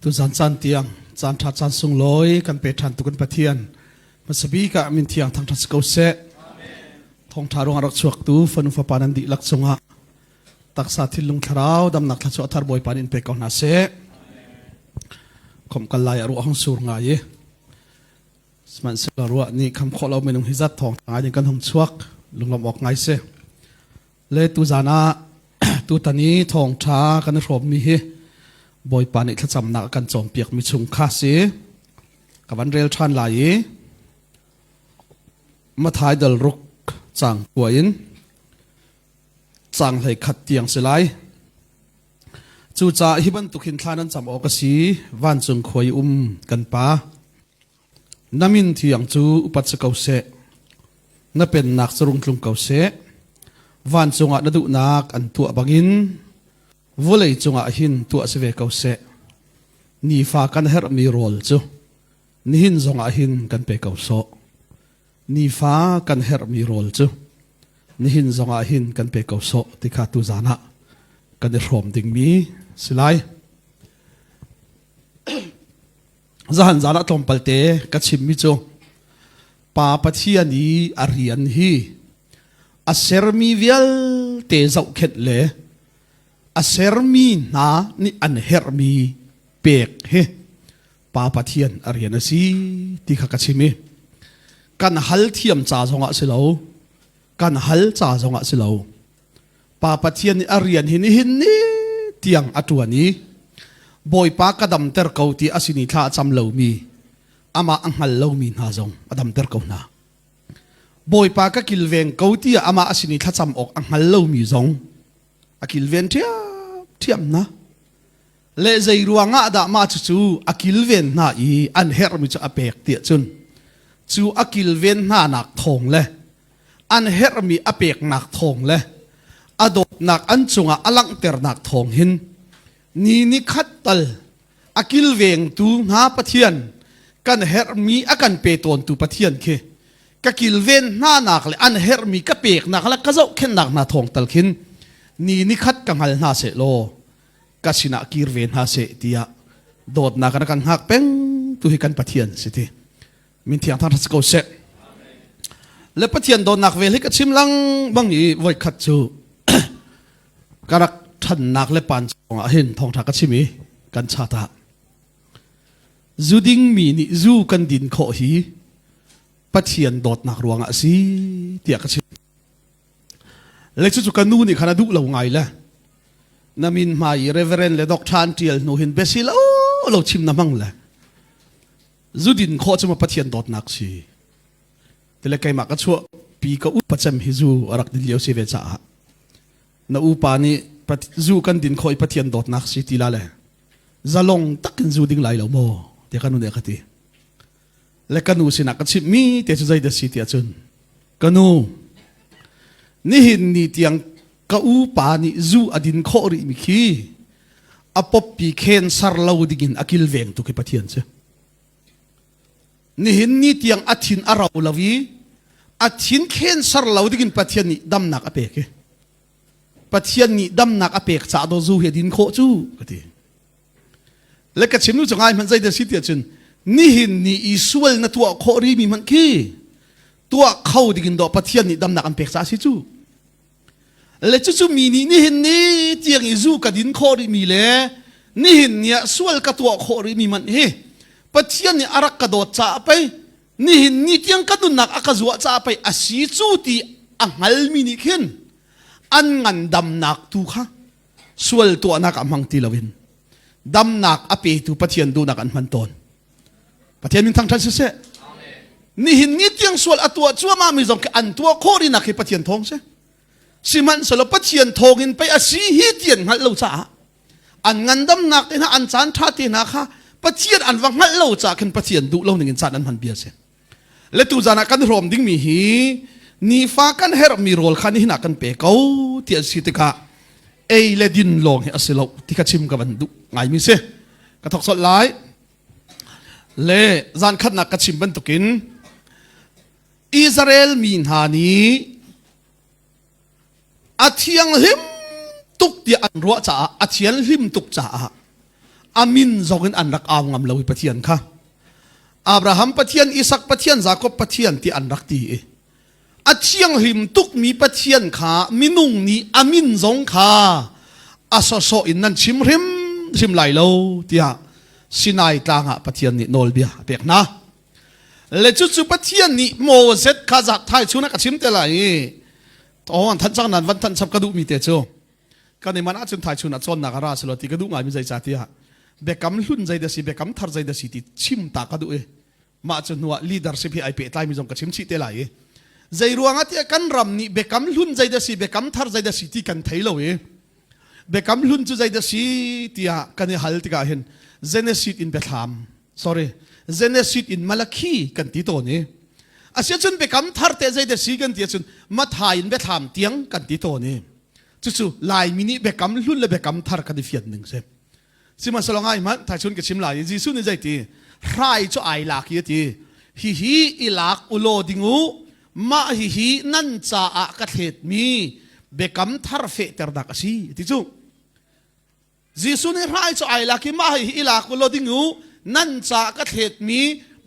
Tuzan caan tiang caan ṭha caan sunglawi kan pe ṭhan tu kan Pathian hmasabik ah min thiang thangṭhat si ko seh. Thawngṭha ruang rak chuaktu fanu fapa nan dihlak cungah taksa thinlung thlarau damnak thluachuah thar Bawipa nih in pe ko hna seh. Khom kal lai a ruah hong sur ngai i sihmanhsehlaw ruah nih kham khawh lo minung hi zat thawng ngai ding kan hung chuak lunglawmh awk ngai si. Le tuzan ah tutan i thawngṭha kan i hrawmmi hi Bawipa nih thlacamnak a kan cawnpiakmi chung kha si. Ka van rel ṭhan lai i Matthai dal ruk cang kua in cang hlei khat tiang si lai. Cucaah hi bantuk hin thla nan cam awk a si, vancung khua i um kan Pa. Na min thiang cu upat si ko seh. Na pennak cu rung tlung ko seh. Vancung ah na duhnak an tuah bangin vawlei cungah hin tuah si ve ko seh. Nifa kan herhmi rawl cu nihin zongah hin kan pe ko sawh. Nifa kan herhmi rawl cu nihin zongah hin kan pe ko sawh ti kha tuzan ah kan i hrawm dingmi si lai. Zahan zan ah tlawmpal te ka chimmi cu Pa Pathian i a rian hi a sermi vialte zohkhenh le a sermi hna nih an herhmi pek hi Pa Pathian a rian a si ti kha ka chim i kan hal thiam ca zongah si lo kan hal ca zongah si lo Pa Pathian nih a rian hi nihin ni tiang a ṭuan i Bawipa ka damter ko ti a sin i thla a cam lomi amah a hngal lomi hna zong a damter ko hna. Bawipa ka kilveng ko tiah amah a sin i thlacam awk a hngal lomi zong a kilven ṭhiamṭhiam hna. Le zei ruangah dah mah cucu a kilven hna i an herhmi cu a pek tiah cun cu a kilven hna nak thawng le an herhmi a peknak thawng le a dawtnak an cungah a langhternak thawng hin ni ni khat tal a kilvengtu hna Pathian kan herhmi a kan pe tawntu Pathian khi ka kilven hna nak le an herhmi ka peknak le ka zohkhenhnak hna thawng tal khin ni ni khat ka hngal hna seh law ka sinah kir ve hna seh tiah dawtnak na kan hngak peng tu hi kan Pathian si ti min thiang thang ko seh le Pathian dawtnak vel hi ka chim lang bang i voi khat cu ka rak thannak le pan ah hin thawngtha ka chim i kan chata zu ding mi nih zu kan din khawh hi Pathian dawtnak ruangah a si tiah ka chim le cu cu ka nu nih khan a duh lo ngai le na min hmai i reverend le doctor an tial hnu hin besi lo lo chim na hmang le zu din khawh cu ma Pathian dawtnak si tile keimah ka chuah pi ka upa cem hi zu a rak din lio si ve caah na upa nih zu kan din khawh i Pathian dawtnak si ti la le zalong takin zu ding lai lo maw ti ka nu nih ka ti le ka nu sinah ka chimh mi te cu zei dah si ti ahcun ka nu nihin ni tiang ka upa nih zu a din khawh rih mi khi a poppi cancer lo dingin a kilveng tu khi Pathian si nihin ni tiang a thin a ro lo i a thin cancer lo dingin Pathian nih damnak a pek i Pathian nih damnak a pek caah do zu hi a din khawh cu ka ti le ka chim nu cu ngai hmanh zei dah si tiah cun nihin ni i sual na tuah khawh ri mi hmanh khi tuah kho dingin dawh Pathian nih damnak an pek caah si cu le cucu mi nih nihin ni tiang i zu ka din khawh rih mi le nihin ni ah sual ka tuah khawh rih mi hmanh hi Pathian nih a rak ka dawt caah pei nihin ni tiang ka nunnak a ka zuah caah pei a si cu ti a hngalmi nih khin an ngandamnak tu kha sual tuahnak ah hmang ti loin damnak a petu Pathian duhnak an hman tawn Pathian min thangṭhat siseh nihin ni tiang sual a tuah cuahmah mi zong khi an tuah khawh rinak hi Pathian thawng si sihmanhsehlaw Pathian thawng in pei a si hi ti an hngalh lo caah an ngandamnak te hna an caan ṭha te hna kha Pathian an va hngalh lo caah khin Pathian duh lo ning in caan an hman bia si le tu zan ah kan hrawm dingmi hi nifa kan herhmi rawl kha nihin ah kan pe ko ti an si tikah ei le din lawng hi a si lo ti kha chim ka van duh ngaimi si ka thok sot lai le zan khatnak ka chim bantukin Israel mi hna nih a thianghlim tuk tiah an ruah caah a thianghlim tuk caah. A min zong in an rak au ngam lo i Pathian kha. Abraham Pathian, Isak Pathian, Jakob Pathian ti an rak ti i a thianghlim tukmi Pathian kha minung nih a min zong kha a sawsawh in nan chim hrimhrim lai lo tiah Sinai tlang ah Pathian nih nawlbia a pek hna. Le cucu Pathian nih Moses kha zak thai chun a ka chim te lai i an thanh cang nan van thanh chap ka duhmi te cu kan i man ahcun thai chun ah cawnnak a ra silo ti ka duh ngaimi zei ca tiah biakam hlun zei dah si biakam thar zei dah si ti chim ta ka duh i mah cu hnuah leadership hi ai pehtlaimi zong ka chim chih te lai i zei ruangah tiah kan ram nih biakam hlun zei dah si biakam thar zei dah si ti kan thei lo i biakam hlun cu zei dah si tiah kan i hal tikah hin Genesis in biathlam sorry Genesis in Malakhi kan ti tawn i asiahcun biakam thar te zei dah si kan ti ahcun Mathai in biathlam tiang kan ti tawn i cucu Laimi nih biakam hlun le biakam thar kan i fian ning si Sihmanhsehlaw ngai hmanh thaichun ka chim lai i Jesuh nih zeiti hrai cu ai lak i a ti hihi i lak ulaw ding u mah hihi nan caah ka thletmi biakam thar fehternak a si ti cu Jesuh nih hrai cu ai lak i mah hihi i lak ulaw ding u nan caah ka thletmi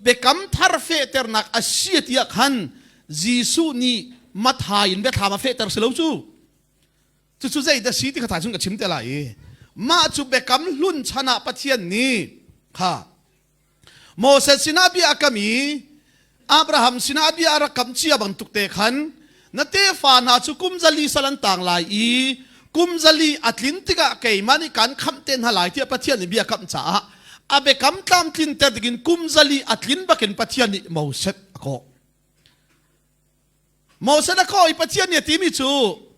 biakam thar fehternak a si tiah khan Jesuh nih Mathai in biathlam a fehter si lo cu Cucu zei dah si ti kha thaizung ka chim te lai i mah cu biakam hlun chan ah Pathian nih kha Moses sinah bia a kam i Abraham sinah bia a rak kam cia bantuk te khan na tefa hna cu kum zali sal an tang lai i kum zali a tlin tikah keimah nih kan khamh te hna lai tiah Pathian nih bia kamh caah a biakam tlamtlinter dingin kum zali a tlin bakin Pathian nih Moses a kawh. Moses a kawh i Pathian nih a timi cu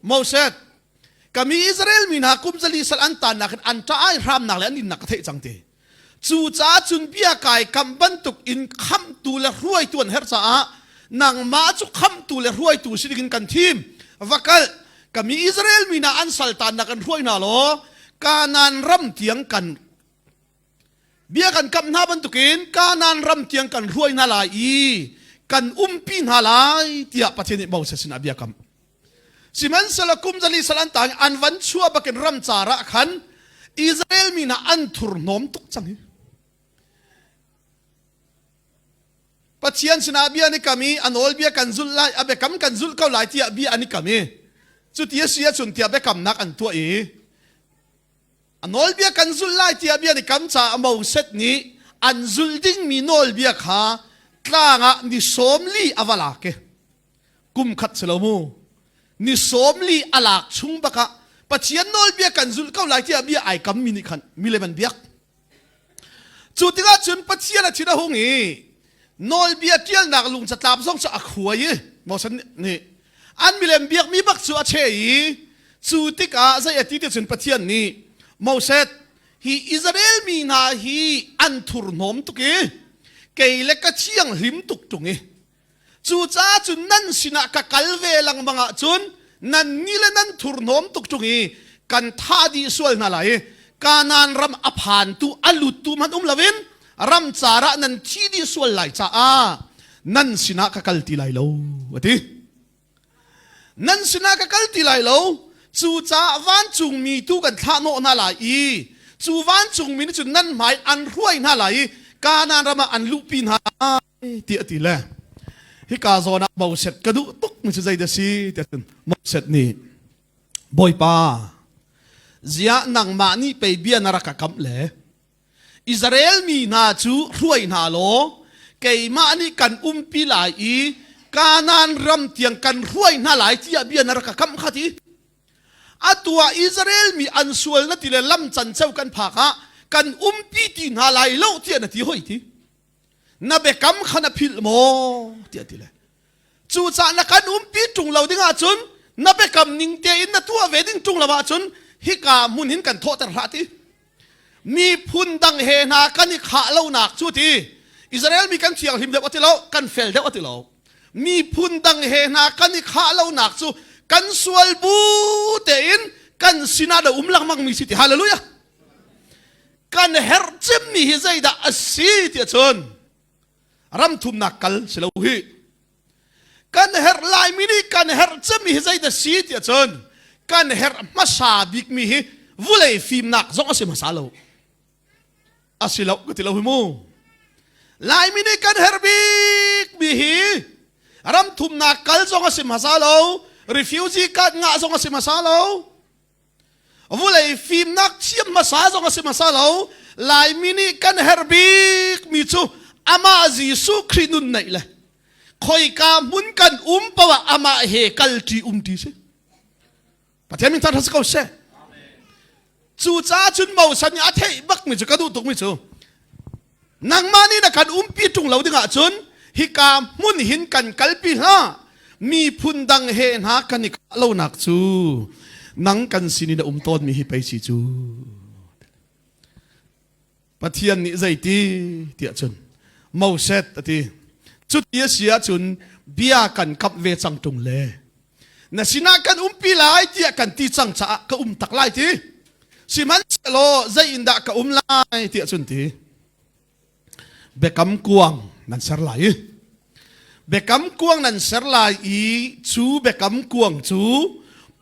Moses ka mi Israel mi hna kum zali sal an tannak in an ṭah ai hramnak le an innak ka theih cang ti. Cucaah cun bia kai kam bantuk in khamhtu le hruaitu an herh caah nangmah cu khamhtu le hruaitu si dingin kan thim. Va kal ka mi Israel mi hna an sal tannak an hruai hna law Kanaan ram tiang kan Bia kan kamh hna bantukin Kanaan ram tiang kan hruai hna lai i kan umpi hna lai tiah Pathian nih Moses sinah bia kam. Sihmanhsehlaw kum zali sal an tang an van chuah bakin ram car ah khan Israel mi hna an thurhnawm tuk cang hi. Pathian sinah bia an i kam i a nawlbia kan zulh lai, a biakam kan zulh ko lai tiah bia an i kam i cuti a si ahcun tiah biakamnak an tuah i A nawlbia kan zulh lai tiah bia nih kam caah Moses nih an zulh dingmi nawlbia kha tlang ah ni 40 a va lak i kum khat si lo mu ni 40 a lak chung bakah Pathian nawlbia kan zulh ko lai tiah bia ai kammi nih khan milem an biak. Cu tikah cun Pathian a thin a hung i nawlbia ṭialnak lung catlap zong cu a khuai i Moses nih an milem biakmi bak cu a cheh i cu tikah zei a ti ti cun Pathian nih Moses hi Israel mi hna hi an thurhnawm tuk i kei le ka thianghlim tuk ṭung i Cucaah cun nan sinah ka kal ve lengmang ahcun nan ni le nan thurhnawm tuk ṭung i kan thah dih sual hna lai i Kanaan ram a phantu a luttu hmanh um loin ram car ah nan thi dih sual lai caah nan sinah ka kal ti lai lo a ti. Nan sinah ka kal ti lai lo. Cucaah vancungmi tu kan thlah hnawh hna lai i cu vancungmi nih cun nan hmai an hruai hna lai i Kanaan ram ah an luhpi hna ti a ti le hika zawn ah Moses ka duh tuk mi cu zei dah si tiah cun Moses nih Bawipa ziah nangmah nih pei bia na rak ka kamh le Israel mi hna cu hruai hna law keimah nih kan umpi lai i Kanaan ram tiang kan hruai hna lai tiah bia na rak ka kamh kha ti atu ah Israel mi an sual na ti le lam canceu kan phak ah kan umpi ti hna lai lo tiah na ti hoi ti na biakam kha na philh maw tiah ti le cucaah na kan umpi ṭung lo ding ahcun na biakam ning tein na tuah ve ding ṭung lo ahcun hika hmun hin kan thawhter hlah ti miphun dang he hna kan i khah lonak cu ti Israel mi kan thianghlim deuh ati lo kan fel deuh ati lo miphun dang he hna kan i khah lonak cu kan sual bu tein kan sinah da um lengmang mi si ti hallelujah Kan herh cemmi hi zeidah a si tiah cun ram thumnak kal si lo hi. Kan herh laimi nih kan herh cemmi hi zeidah si tiah cun kan herh hmasa bikmi hi vulei fimnak zong a si hmasa lo. A si lo ka ti lo hi mu. Laimi nih kan herh bik mi hi ram thumnak kal zong a si hmasa lo, refugee card ngah zong a si hmasa lo, vulei fimnak thiam hmasa zong a si hmasa lo. Laimi nih kan herh bik mi cu amah Jesuh Khrih nun neih le khoika hmun kan um paoh ah amah he kalṭi umṭi si. Pathian min thangṭhat si ko seh. Cucaah cun Moses nih a theih bakmi cu ka duh tukmi cu nangmah nih na kan umpi ṭung lo dingah cun hika hmun hin kan kalpi hlah miphun dang he hna kan i khah lonak cu nang kan sin in a um tawnmi hi pei si cu. Pathian nih zeiti tiah cun Moses a ti. Cuti a si ahcun bia kan kamh ve cang ṭung le na sinah kan umpi lai tiah kan ti cang caah ka um tak lai ti. Sihmanhsehlaw zei in dah ka um lai tiah cun ti. Biakam kuang nan ser lai i biakam kuang nan ser lai i cu biakam kuang cu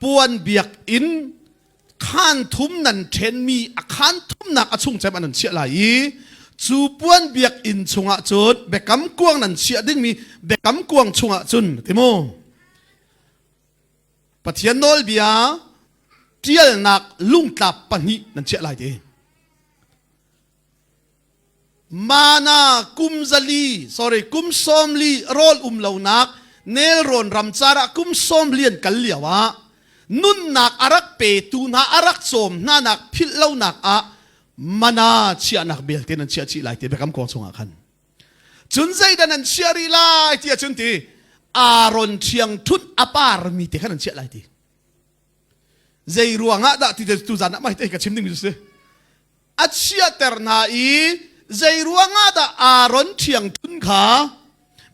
puan biakinn khaan thum nan ṭhenmi a khaan thumnak a chung cem an nan chiah lai i cu puan biakinn chungah cun biakam kuang nan chiah dingmi biakam kuang chungah cun ti mu Pathian nawlbia ṭialnak lungtlap pahnih nan chiah lai ti. Mana kum zali sorry kum sawmli rawl um lonak nelrawn ramcar ah kum sawmli an kal lio ah nunnak a rak petu hna a rak cawm hna nak philh lonak ah mana chiahnak belte nan chiah chih lai ti biakam kuang chungah khan cun zeidah nan chiah rih lai ti ahcun ti Aaron ṭhiang ṭhunh a parmi te kha nan chiah lai ti zei ruangah dah ti tu zan ah mah hi ka chim ding mi si a chiahter hna i zei ruangah dah Aaron ṭhiangṭhun kha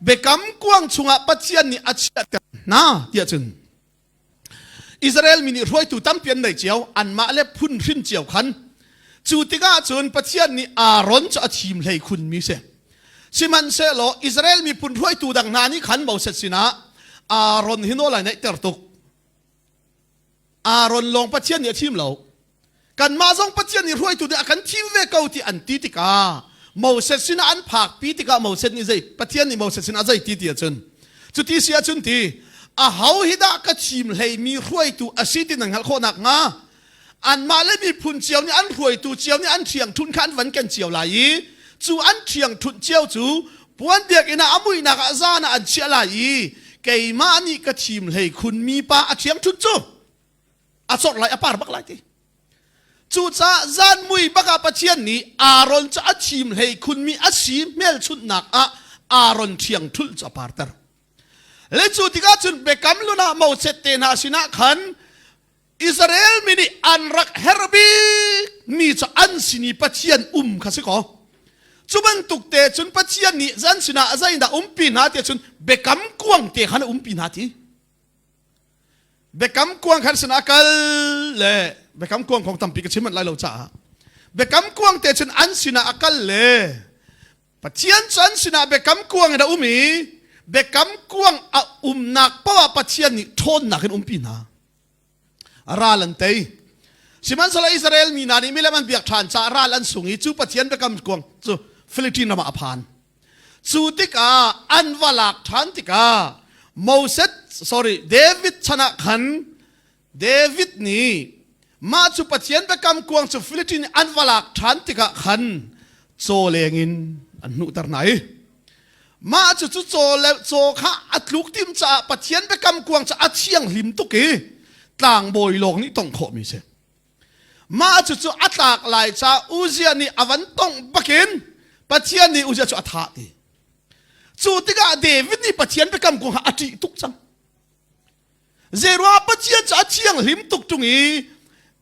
biakam kuang chungah Pathian nih a chiahter hna tiah cun Israel mi nih hruaitu tampi an nei cio anmah le phun hrin cio khan cu tikah cun Pathian nih Aaron cu a thim hlei khun mi si sihmanhsehlaw Israel miphun hruaitu dang hna nih khan Moses sinah Aaron hi nawl ai neihter tuk Aaron lawng Pathian nih a thim lo. Kanmah zong Pathian nih hruaitu ding a kan thim ve ko ti an ti tikah Moses sinah an phakpi tikah Moses nih zei Pathian nih Moses sinah zei ti ti ahcun cuti si ahcun ti aho hi dah ka thim hleimi hruaitu a si ti nan hngalh khawh nakhnga anmah le miphun cio nih an hruaitu cio nih an ṭhiangṭhunh kha an van ken cio lai i cu an ṭhiangṭhunh cio cu puan biakinn ah a muihnak ah zan ah an chiah lai i keimah nih ka thim hlei khun mi pa a ṭhiangṭhunh cu a cawrh lai a par bak lai ti cucaah zan mui bak ah Pathian nih Aaron cu a thim hlei khun mi a si hmelchunhnak ah Aaron ṭhiangṭhulh cu a parter le cu tikah cun biakam lun ah Moses te hna sinah khan Israel mi nih an rak herh bik mi cu an sin i Pathian um kha si kaw cu bantuk te cun Pathian nih zan sinah zeidah umpi hna ti cun biakam kuang te khan a umpi hna ti biakam kuang khan sinah kal le biakam kuang kong tampi ka chim manh lai lo caah biakam kuang te cun an sinah a kal le Pathian cu an sinah biakam kuang in a um i biakam kuang a umnak paoh ah Pathian nih ṭhawnnak in umpi hna. Ral an tei. Sihmanhsehlaw Israel mi hna nih milem an biak ṭhan caah ral an sung i cu Pathian biakam kuang cu Philippine ram ah a phan. Cu tikah an va lak ṭhan tikah Moses sorry David chan ah khan David nih mah cu Pathian biakam kuang cu Philippine an va lak ṭhan tikah khan caw leng in an hnuhter hna i mah cu cu caw le caw kha a tluk tim caah Pathian biakam kuang cu a thianghlim tuk i tlangbawi lawng nih tongh khawhmi si. Mah cu cu a tlak lai caah Uzziah nih a van tongh bakin Pathian nih Uzziah cu a thah ti. Cu tikah David nih Pathian biakam kuang kha a ṭih tuk cang. Zeiruangah Pathian cu a thianghlim tuk ṭung i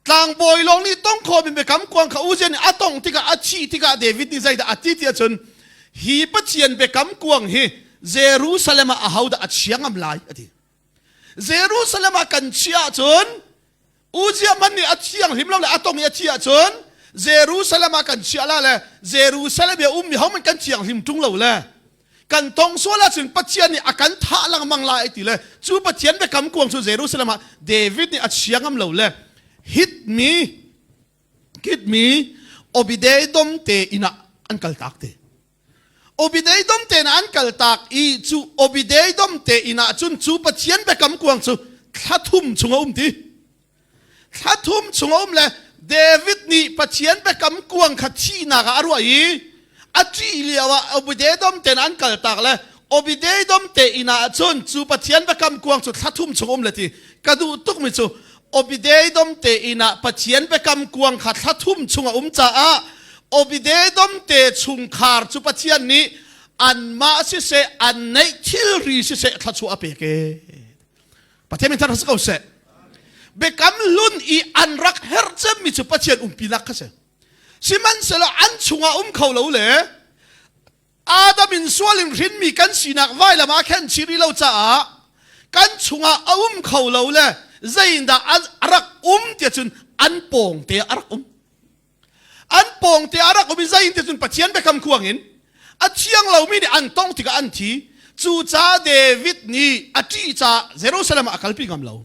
tlangbawi lawng nih tong khawhmi biakam kuang kha Uzziah nih a tongh tikah a thih tikah David nih zeidah a ti ti ahcun hi Pathian biakam kuang hi Jerusalem ah ahodah a chia ngam lai a ti. Jerusalem ah kan chiah ahcun Uzziah hmanh nih a thianghlim lo le a tong i a thi ahcun Jerusalem ah kan chiah la le Jerusalem i a ummi hohmanh kan thianghlim ṭung lo le kan tong sual ahcun Pathian nih a kan thah lengmang lai ti le cu Pathian biakam kuang cu Jerusalem ah David nih a chia ngam lo le hitmi kitmi Obededom te inn ah an kaltak te. Obededom te in an kaltak i cu Obededom te inn ah cun cu Pathian biakam kuang cu thla thum chung a um ti. Thla thum chung a um le David nih Pathian biakam kuang kha thihnak ah a ruah i a ṭih lio ah Obededom te an kaltak le Obededom te inn ah cun cu Pathian biakam kuang cu thla thum chung um le ti ka duh tukmi cu Obededom te inn ah Pathian biakam kuang kha thla thum chung a um caah Obededom te chungkhar cu Pathian nih anmah siseh an neih thilri siseh thluachuah a pek ee. Pathian min thar si ko seh. Biakam hlun i an rak herh cemmi cu Pathian umpinak kha si. Sihmanhsehlaw an chungah um kho lo le Adam in sual in hrinmi kan sinak vailam ah khen chih rih lo caah kan chungah a um kho lo le zeiindah a rak um tiah cun an pawng te a rak um. An pawng te a rak um i zeiin ti cun Pathian biakam khuang in a thiang lomi nih an tong tikah an thi. Cucaah David nih a ṭih caah Jerusalem ah a kalpi ngam lo.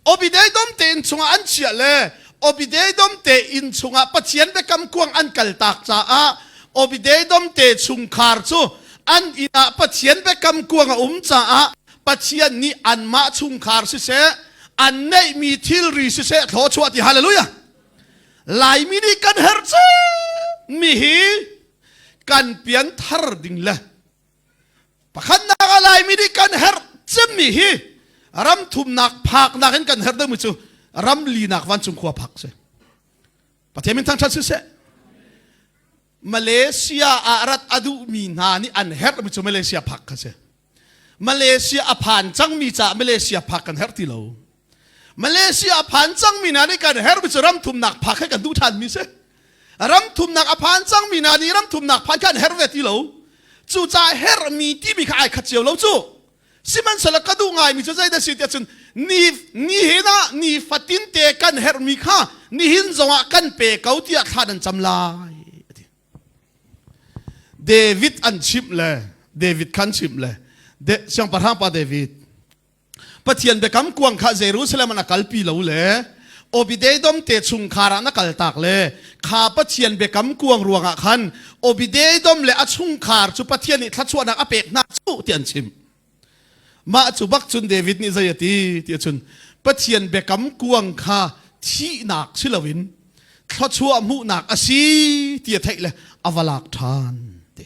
Obededom te inn chungah an chiah le Obededom te inn chungah Pathian biakam kuang an kaltak caah Obededom te chungkhar cu an inn ah Pathian biakam kuang a um caah Pathian nih anmah chungkhar siseh an neihmi thilri siseh thlawchuah ti hallelujah Laimi nih kan herh mi hi kan pianthar ding le pakhatnak ah Laimi nih kan herh cemmi hi ram thumnak phaknak in kan herh deuhmi cu ram linak vancung khua phak si. Pathian min thangṭhat siseh. Malaysia ah rat a duhmi hna nih an herhmi cu Malaysia phak kha si. Malaysia a phan cangmi caah Malaysia phak kan herh ti lo. Malaysia a phan cangmi hna nih kan herhmi cu ram thumnak phak he kan duh ṭhanmi si. Ram thumnak a phan cangmi hna nih ram thumnak phan kha an herh ve ti lo. Cucaah herhmi timi kha ai khat cio lo cu. Sihmanhsehlaw ka duh ngaimi cu zeidah si tiah cun ni nihin ah ni fatin te kan herhmi kha nihin zongah kan pe ko tiah thla nan cam lai. David an chimh le David khan chimh le siangpahrang pa David Pathian biakam kuang kha Jerusalem an a kalpi lo le Obededom te chungkhar ah na kaltak le kha Pathian biakam kuang ruangah khan Obededom le a chungkhar cu Pathian nih thluachuahnak a pek hna cu ti an chim. Mah cu bak cun David nih zei a ti ti cun Pathian biakam kuang kha thihnak si loin thluachuah hmuhnak a si ti a theih le a va lak ṭhan ti.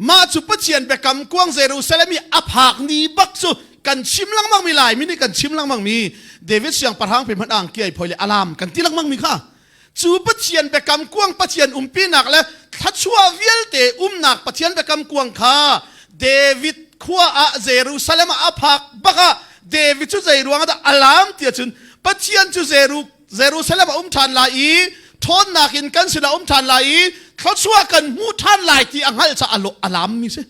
Mah cu Pathian biakam kuang Jerusalem i a phak ni bak cu kan chim lengmang mi Laimi nih kan chim lengmang mi David siangpahrang pe hmanh ang kiai phoi le alam kan ti lengmang mi kha cu Pathian biakam kuang Pathian umpinak le thluachuah vialte umnak Pathian biakam kuang kha David khua ah Jerusalem ah a phak bak ah David cu zei ruang dah alam ti ahcun Pathian cu Jerusalem a um ṭhan lai i ṭhawnnak in kan sinah um ṭhan lai i thluachuah kan hmu ṭhan lai ti a hngalh caah a lam mi si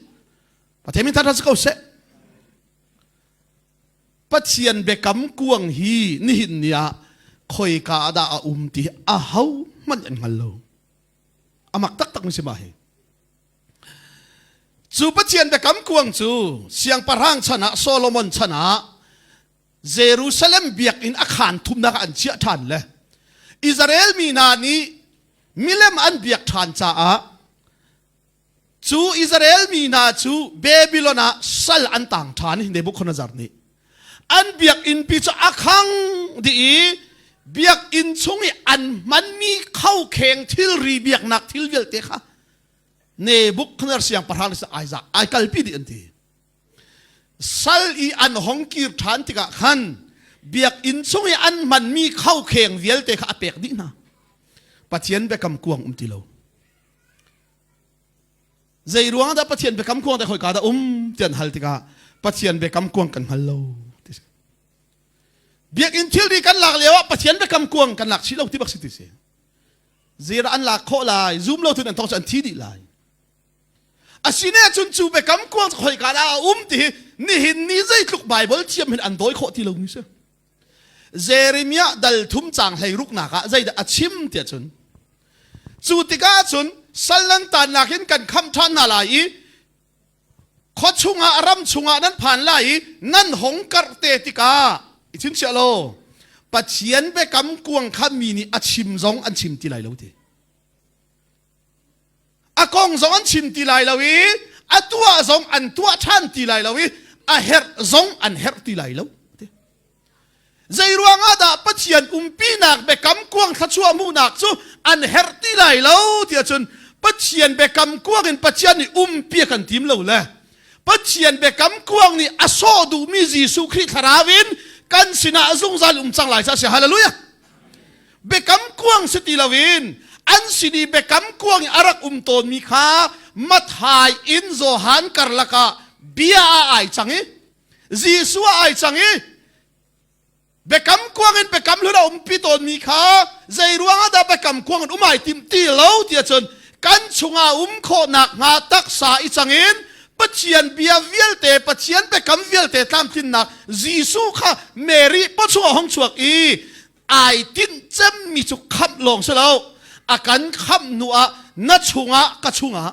Pathian min thangṭhat si ko seh Pathian biakam kuang hi nihin ni ah khoika ah dah a um ti a ho hmanh an hngal lo. A mak taktak mi si mah hi. Cu Pathian biakam kuang cu siangpahrang chan ah Solomon chan ah Jerusalem biakinn a khaan thumnak ah an chiah ṭhan le Israel mi hna nih milem an biak ṭhan caah Cu Israel mi hna cu Babylon ah sal an tang ṭhan i Nebuchadnezzar nih an biakinnpi cu a khang dih i biakinn chung i an hmanmi khokheng thilri biaknak thil vialte kha Nebuchadnezzar siangpahrang nih ai za ai kalpi dih an ti. Sal i an hong kir ṭhan tikah khan biakinn chung i an hmanmi khokheng vialte kha a pek dih hna. Pathian biakam kuang um ti lo. Zei ruang dah Pathian biakam kuang te khoika dah um ti an hal tikah Pathian biakam kuang kan hngal lo ti si. Biakinn thilri kan lak lio ah Pathian biakam kuang kan lak chih lo ti bak si ti si. Zira an lak khawh lai, zum lo tun an tong cu an thi dih lai. Asine cun cu biakam kuang cu khoika dah a um ti hi nihin ni zeitluk Bible thiam hin an dawi khawh ti lo mi si. Jeremiah dal thum cang hlei ruknak ah zeidah a chim tiah cun cu tikah cun sal nan tannak in kan khamh ṭhan hna lai i khua chungah ram chungah nan phan lai i nan hong karh te tikah i chimchiah law Pathian biakam kuang kha mi nih a chim zong an chim ti lai lo ti. A kong zong an chim ti lai lo i a tuah zong an tuah ṭhan ti lai lo i a herh zong an herh ti lai lo. Zei ruangah dah Pathian umpinak biakam kuang thluachuah hmuhnak cu an herh ti lai lo tiah cun Pathian biakam kuang in Pathian nih umpi a kan tim lo le Pathian biakam kuang nih a sawh duhmi Jesuh Khrih thlarau in kan sinah zungzal um cang lai ca si. Hallelujah! Biakam kuang si ti loin an sin i biakam kuang i a rak um tawnmi kha Matthai in Johan karlak ah bia ah ai cang i Jesuh ah ai cang i biakam kuang in biakam hlun a umpi tawnmi kha zei ruangah dah biakam kuang in um ai tim ti lo tiah cun kan chungah um khawhnak hnga taksa i cang in Pathian bia vialte Pathian biakam vialte tlamtlinnak Jesuh kha Mary pawchung ah hong chuak i ai tinh cemmi cu khamh lawng si lo a kan khamh hnu ah na chungah ka chungah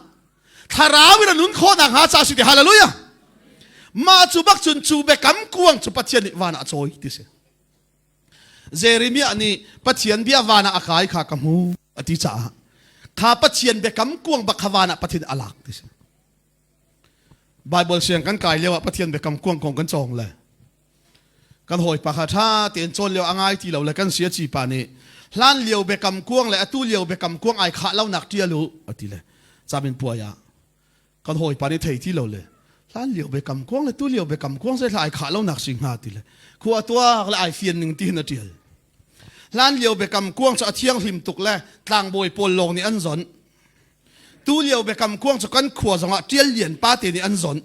thlarau in a nun khawhnak hnga ca si ti hallelujah mah cu bak cun cu biakam kuang cu Pathian nih van ah a cawi ti si Jeremiah nih Pathian bia van ah a kai kha ka hmu a ti caah kha Pathian biakam kuang bak kha van ah Pathian a lak ti si Bible siang kan kai lio ah Pathian biakam kuang kong kan cawng le Kan hawipa kha ṭha tein cawn lio a ngai ti lo le kan sia ci pa nih hlan lio biakam kuang le atu lio biakam kuang ai khah lonak ṭial u a ti le camin puai ah kan hawipa nih thei ti lo le hlan lio biakam kuang le tu lio biakam kuang zei ai khah lonak si hnga ti le khua tuak le ai fian ning ti hin a ṭial. Hlan lio biakam kuang cu a thianghlim tuk le tlangbawi pawl lawng nih an zonh. Tu lio biakam kuang cu kan khua zongah ṭial lian pa te nih an zonh.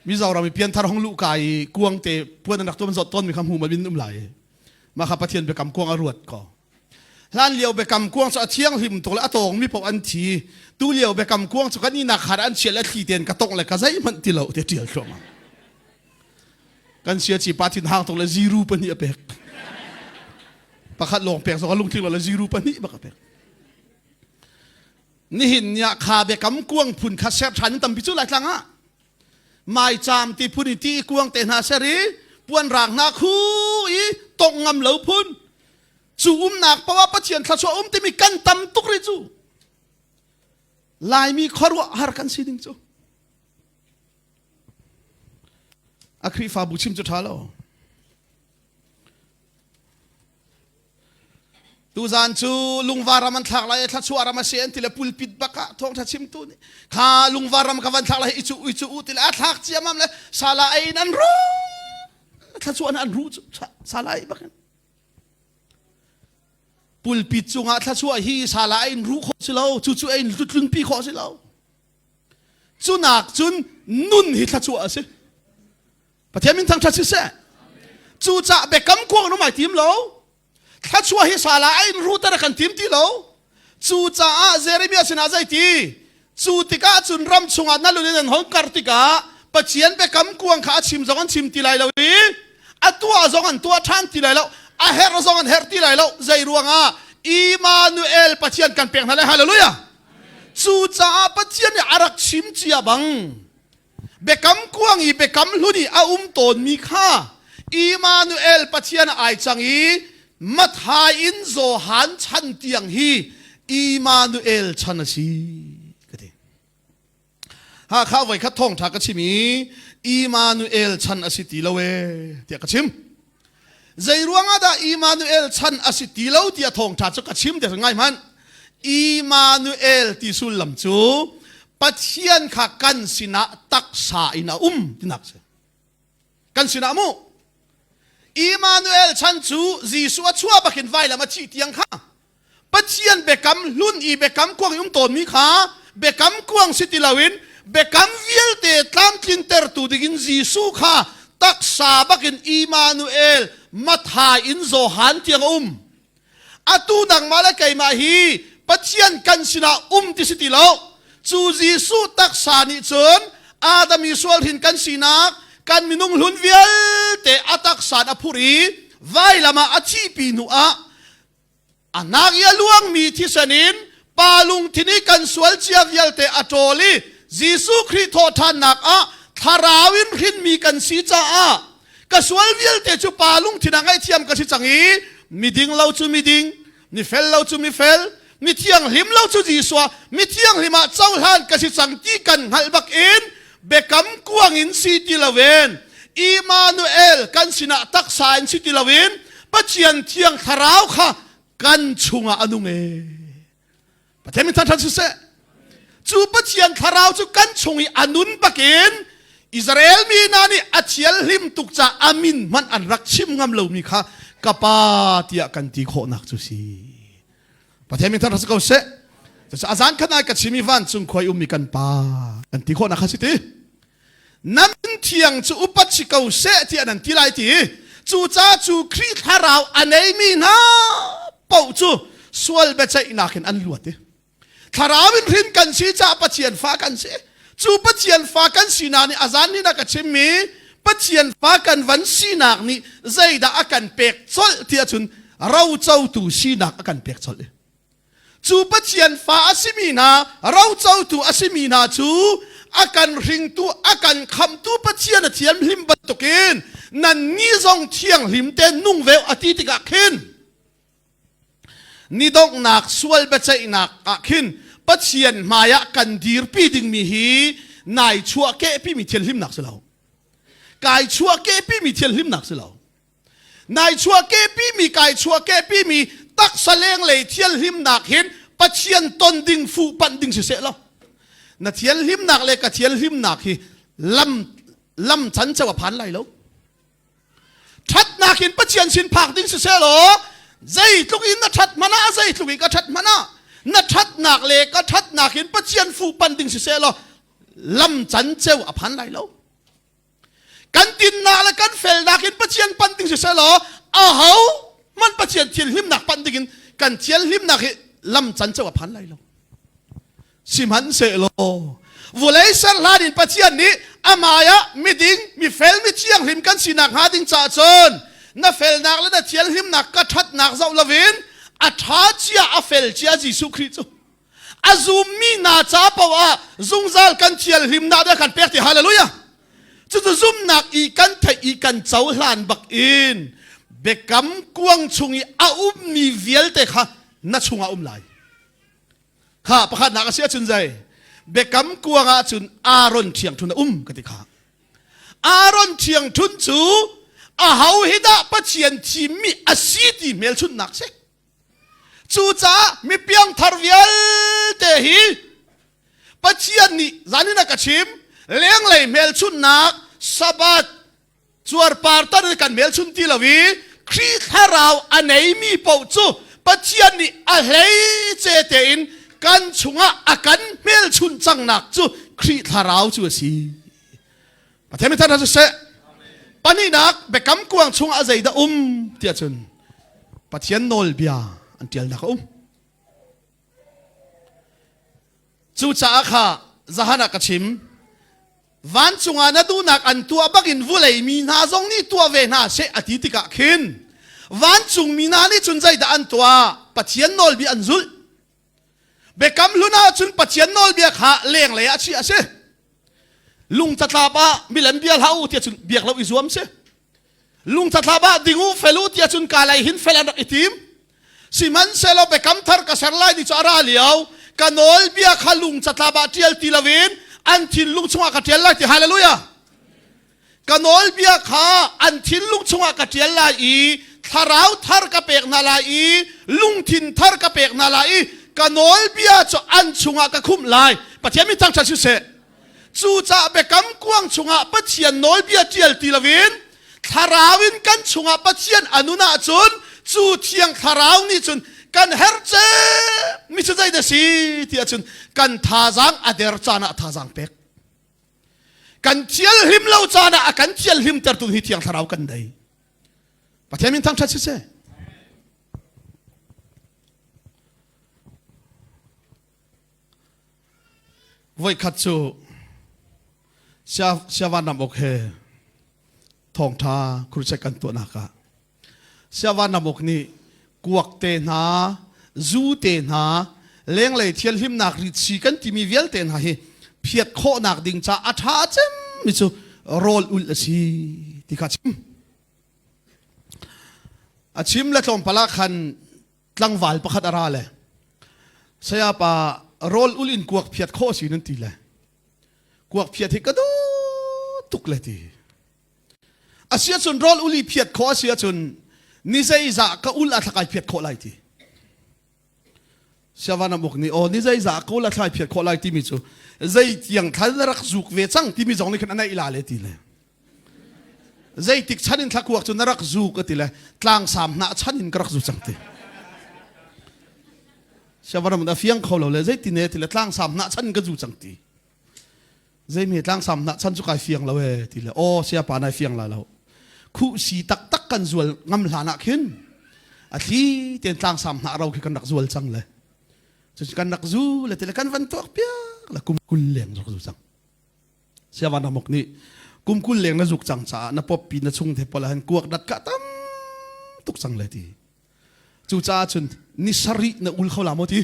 Mizoram i pianthar hong luh ka i kuang te puan an rak tuam zawt tawn mi kha hmu ma bin um lai. Mah kha Pathian biakam kuang a ruat ko. Hlan lio biakam kuang cu a thianghlim tuk le a tawng mi paoh an thi. Tu lio biakam kuang cu kan inak khar an chiah le thli ten ka tongh le ka zeihmanh ti lo te tial thluahmah. Kan sia chi pa thin hang tuk le ziru pahnih a pek. Pakhat lawng pek zong a lungtling lo le ziru pahnih bak a pek. Nihin ni ah kha biakam kuang phun kha ser ṭhan in tampi cu Laitlang ah maicaam ti phun i ti kuang te hna ser i puan raang hna khu i tongh ngam lo phun cu umnak paoh ah Pathian thluachuah um timi kan tam tuk rih cu Laimi khuaruah har kan si ding cu a Khrihfabu chim cu ṭha lo. Tuzaan cu lungvar ram an thlak lai i thluachuah ram a si an ti le pulpit bak ah thawngṭha chimtu nih kha lungvar ram ka van thlak lai i cu i cu u ti le a thlak ciammam le sala ei in an ru thluachuah an ru cu sala ei bak in pulpit cungah thluachuah hi sala ei in ru khawh si lo cu cu ei in tlunpi khawh si lo cunak cun nun hi thluachuah a si Pathian min thangṭhat siseh. Cucah biakam kuang in um ai tim lo. Thluachuah hi sala a in ruter a kan tim ti lo. Cucaah Jeremiah sinah zei ti? Cu tikah cun ram chungah na lun in an hong kar tikah Pathian biakam kuang kha a chim zong an chim ti lai lo i a tuah zong an tuah ṭhan ti lai lo a herh zong an herh ti lai lo zei ruangah Immanuel Pathian kan pek hna lai hallelujah cucaah Pathian nih a rak chim cia bang Biakam kuang i biakam hlun i a um tawnmi kha Immanuel Pathian ah ai cang i Matthai in Johan chan tiang hi Immanuel chan a si ka ti. Hakha voi khat thawngṭha ka chim i Immanuel chan a si ti lo ee tiah ka chim. Zei ruangah dah Immanuel chan a si ti lo tiah thawngṭha cu ka chim tiah ngai hmanh. Immanuel ti sullam cu Pathian kha kan sinah taksa in a um tinak si. Kan sinah mu. Immanuel chan cu Jesuh a chuah bakin vailam a thih tiang kha Pathian biakam hlun i biakam kuang i um tawnmi kha biakam kuang si ti loin biakam vialte tlamtlintertu dingin Jesuh kha taksa bakin Immanuel Matthai in Johan tiang a um. Atu nangmah le keimah hi Pathian kan sinah um ti si ti lo. Cu Jesuh taksa nih cun Adam i sual hrin kan sinak kan minung hlun vialte a taksa in a phurh i vailam ah a thihpi hnu ah A hnak i a luangmi thisen in pa lungthin i kan sual cia vialte a ṭawl i Jesuh Khrih thawhṭhannak ah thlarau in hrinmi kan si caah ka sual vialte cu pa lungthin ah ngaihthiam ka si cang i miding lo cu miding, mifel lo cu mifel, Mi thianghlim lo cu Jesuh mi thianghlim ah cohlan ka si cang ti kan hngalh bak in biakam kuang in si ti loin Immanuel kan sinah taksa in si ti loin Pathian thiang thlarau kha kan chungah a nung e. Pathian min thangṭhat siseh. Cu Pathian thlarau cu kan chung i a nun bakin Israel mi hna nih a thianhlim tuk ca a min hmanh an rak chim ngam lomi kha ka pa tiah kan ti khawhnak cu si. Pathian min thangṭhat si ko seh. Cucu a zan khat ai ka chim i vancung khua i ummi kan pa kan ti khawhnak kha si ti. Na min thiang cu upat si ko seh tiah nan ti lai ti. Cucaah cu Khrih thlarau a neimi hna paoh cu sual biaceihnak in an luat i thlarau in hrin kan si caah Pathian fa kan si. Cu Pathian fa kan sinak nih a zan ni na ka chimmi Pathian fa kan van sinak nih zeidah a kan pek colh ti ahcun rocotu sinak a kan pek colh i Cu Pathian fa a simi hna, rocotu a simi hna cu a kan hringtu, a kan khamtu Pathian a thianghlim bantukin nannih zong thianghlim tein nung ve a ti tikah khin ni donghnak sual biaceihnak ah khin Pathian hmaiah kan dirpi dingmi hi nai chuah kehpimi thianhlimnak si lo. Kai chuah kehpimi thianhlimnak si lo. Nai chuahkehpimi kai chuahkehpimi taksa lenglei thianhlimnak hin Pathian ton ding fuh panh ding siseh law na thianhlimnak le ka thianhlimnak hi lam lam chan ceu a phan lai lo. Ṭhatnak in Pathian sin phak ding siseh law zeitluk in na ṭhat hmanh ah zeitluk in ka ṭhat hmanh ah na ṭhatnak le ka ṭhatnak in Pathian fuh panh ding siseh law lam chan ceu a phan lai lo. Kan dinnak le kan felnak in Pathian panh ding siseh law aho hmanh Pathian thianhlimnak panh ding in kan thianhlimnak hi lam can ceu a phan lai lo. Sihmanhsehlaw vulei ser hlan in Pathian nih amai ah miding, mifel, mi thianghlim kan sinak hnga ding caah cun na felnak le na thianhlimnak ka ṭhatnak zoh loin a ṭha cia a fel cia Jesuh Khrih cu a zummi hna ca paoh ah zungzal kan thianhlimnak dah kan pek ti hallelujah cucu zumnak i kan theih i kan cohlan bak in biakam kuang chung i a ummi vialte kha na chungah um lai kha pakhatnak a si ahcun zei biakam kuang ah cun Aaron ṭhiangṭhun a um ka ti kha Aaron ṭhiangṭhun cu aho hi dah Pathian thimmi a si ti hmelchunhnak si Cucaah mi piangthar vialte hi Pathian nih zanin a ka chim lenglei hmelchunhnak Sabbath cuarpar tan in kan hmelchun ti lo i Khrih thlarau a neimi paoh cu Pathian nih a hleice tein kan chungah a kan hmelchunh cangnak cu Khrih thlarau cu a si. Pathian mi thar siseh pahnihnak biakam kuang chungah zeidah um tiah cun Pathian nawlbia an ṭialnak a um. Cucaah kha zahan ah ka chim vancung ah na duhnak an tuah bakin vulei mi hna zong nih tuah ve hna seh a ti tikah khin vancung mi hna nih cun zeidah an tuah Pathian nawlbia an zulh Biakam hlun ahcun Pathian nawlbia kha lenglei ah chiah a si. Lungcatlap ah milem bia hlah u tiah cun biak lo i zuam si. Lungcatlap ah ding u fel u tiah cun ka lei hin fel an rak i tim. Sihmanhsehlaw biakam thar ka ser lai ni cu a ra lio. Ka nawlbia kha lungcatlap ah ṭial ti loin an thinlung chungah ka ṭial lai ti hallelujah. Ka nawlbia kha an thinlung chungah ka ṭial lai i thlarau thar ka pek hna lai i lungthin thar ka pek hna lai i ka nawlbia cu an chungah ka khumh lai. Pathian min thangṭhat siseh. Cucaah biakam kuang chungah Pathian nawlbia ṭial ti loin thlarau in kan chungah Pathian a nun ahcun cu thiang thlarau nih cun kan herh mi cu zeidah si ti ahcun kan thazaang a der caan ah thazaang pek. Kan thialhlim lo caan ah a kan thialhlimtertu hi Thiang Thlarau kan nei. Pathian min thangṭhat siseh. Voikhat cu Siavan ram ok he thawngṭha crusade kan tuahnak ah Siavanamuk nih kuak te hna, zu te hna, lenglei thianhlimnak ritsi kan timi vialte hna hi phiat khawhnak ding ca a ṭha cemmi cu rawl ulh a si ti kha chim. A chim le tlawmpal ah khan tlangval pakhat a ra le. Sayapa rawl ul in kuak phiat khawh si nan ti le. Kuak phiat hi ka duh tuk le ti. Asiahcun rawl ul i phiat khawh a si ahcun ni zeizah ka ul a thlakai phiat khawh lai ti. Siavanamuk nih aw ni zeizah ka ul a thlai phiat khawh lai timi cu zei tiang thal na rak zuk ve cang timi zong nih khan a neih la le ti le. Zeitik chan in thlakuak cu na rak zu ka ti le tlangsam hnah chan in ka rak zu cang ti. Siavanamuk a fiang kho lo le zeitin ne ti le tlangsam hnah chan in ka zu cang ti. Zeimi tlangsam hnah chan cu kai fiang lo e ti le aw siapa nai fiang la lo. Khuhsi taktak kan zual ngam hlan ah khin a thli tein tlangsam hnah ro khi kan rak zual cang le. Cucu kan rak zu le ti le kan van tuak piak le kum 20 leng rak zu cang. Siavan ramuk nih kum 20 leng na zuk cang caah na pawppi na chung te pawl han kuak dat ka tam tuk cang le ti. Cucaah cun ni sarih na ul kho la maw ti.